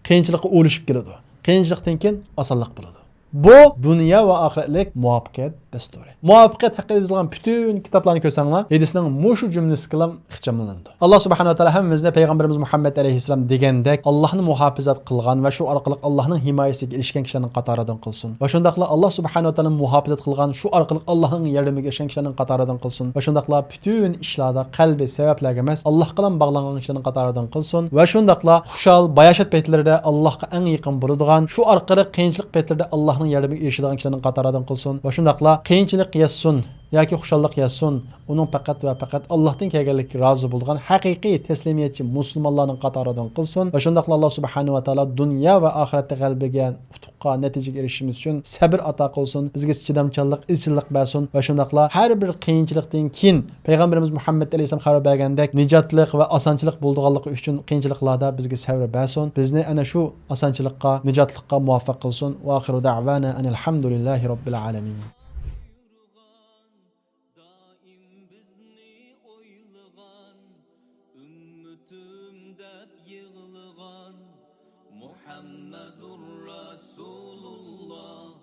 قىيىنچىلىققا ئولىشىپ كېلىدۇ. قىيىنچىلىقتىن كېيىن ئاسانلىق بولىدۇ. بۇ دۇنيا ۋە ئاخىرەتلىك مۇۋەپپەقىيەت دەستۇرى. مۇۋەپپەقىيەت ھەققىدە يېزىلغان پۈتۈن كىتابلارنى كۆرسەڭلار، ھەدىسنىڭ مۇشۇ جۈملىسىگىلا ئىخچاملىنىدۇ. ئاللا سۇبھانەھۇ ۋە تائالا ھەممىمىزنى پەيغەمبىرىمىز مۇھەممەد ئەلەيھىسسالام دېگەندەك ئاللاھنى مۇھاپىزەت قىلغان ۋە شۇ ئارقىلىق ئاللاھنىڭ ھىمايىسىگە ئېرىشكەن كىشىلەرنىڭ قاتارىدىن قىلسۇن. ۋە شۇنداقلا ئاللا سۇبھانەھۇ ۋە تائالانى مۇھاپىزەت قىلغان، شۇ ئارقىلىق ئاللاھنىڭ ياردىمىگە ئېرىشكەن كىشىلەرنىڭ قاتارىدىن قىلسۇن. ۋە شۇنداقلا پۈتۈن ئىشلاردا قەلبى سەۋەبلەرگە ئەمەس، ئاللاھقىلا باغلانغان كىشىلەرنىڭ قاتارىدىن قىلسۇن. ۋە شۇنداقلا خۇشال، باياشات پەيتلىرىدە ئاللاھقا ئەڭ يېقىن بولىدىغان، شۇ ئارقىلىق قىيىنچىلىق پەيتلىرىدە ئاللاھنىڭ ياردىمىگە ئېرىشىدىغان كىشىلەرنىڭ قاتارىدىن قىلسۇن. ۋە شۇنداقلا قىيىنچىلىق يەتسۇن ياكى خۇشاللىق يەتسۇن، ئۇنىڭ پەقەت ۋە پەقەت ئاللاھتىن كەلگەنلىككە رازى بولىدىغان ھەقىقىي تەسلىمىيەتچى مۇسۇلمانلارنىڭ قاتارىدىن قىلسۇن. ۋە شۇنداقلا ئاللا سۇبھانەھۇ ۋە تائالا دۇنيا ۋە ئاخىرەتتە غەلىبىگە، ئۇتۇققا، نەتىجىگە ئېرىشىشىمىز ئۈچۈن سەبر ئاتا قىلسۇن، بىزگە چىدامچانلىق، ئىزچىللىق بەرسۇن. ۋە شۇنداقلا ھەر بىر قىيىنچىلىقتىن كېيىن پەيغەمبىرىمىز مۇھەممەد ئەلەيھىسسالام خەۋەر بەرگەندەك نىجاتلىق ۋە ئاسانچىلىق بولىدىغانلىقى ئۈچۈن قىيىنچىلىقلاردا بىزگە سەۋر بەرسۇن. بىزنى ئەنە شۇ ئاسانچىلىققا، نىجاتلىققا مۇۋەپپەق قىلسۇن. ۋە ئاخىرۇ دەئۋانا ئەنىل ھەمدۇلىللاھى رەببىل ئالەمىن. دائىم بىزنى ئويلىغان، ئۈممىتىم دەپ يىغلىغان مۇھەممەدۇر رەسۇلۇللا.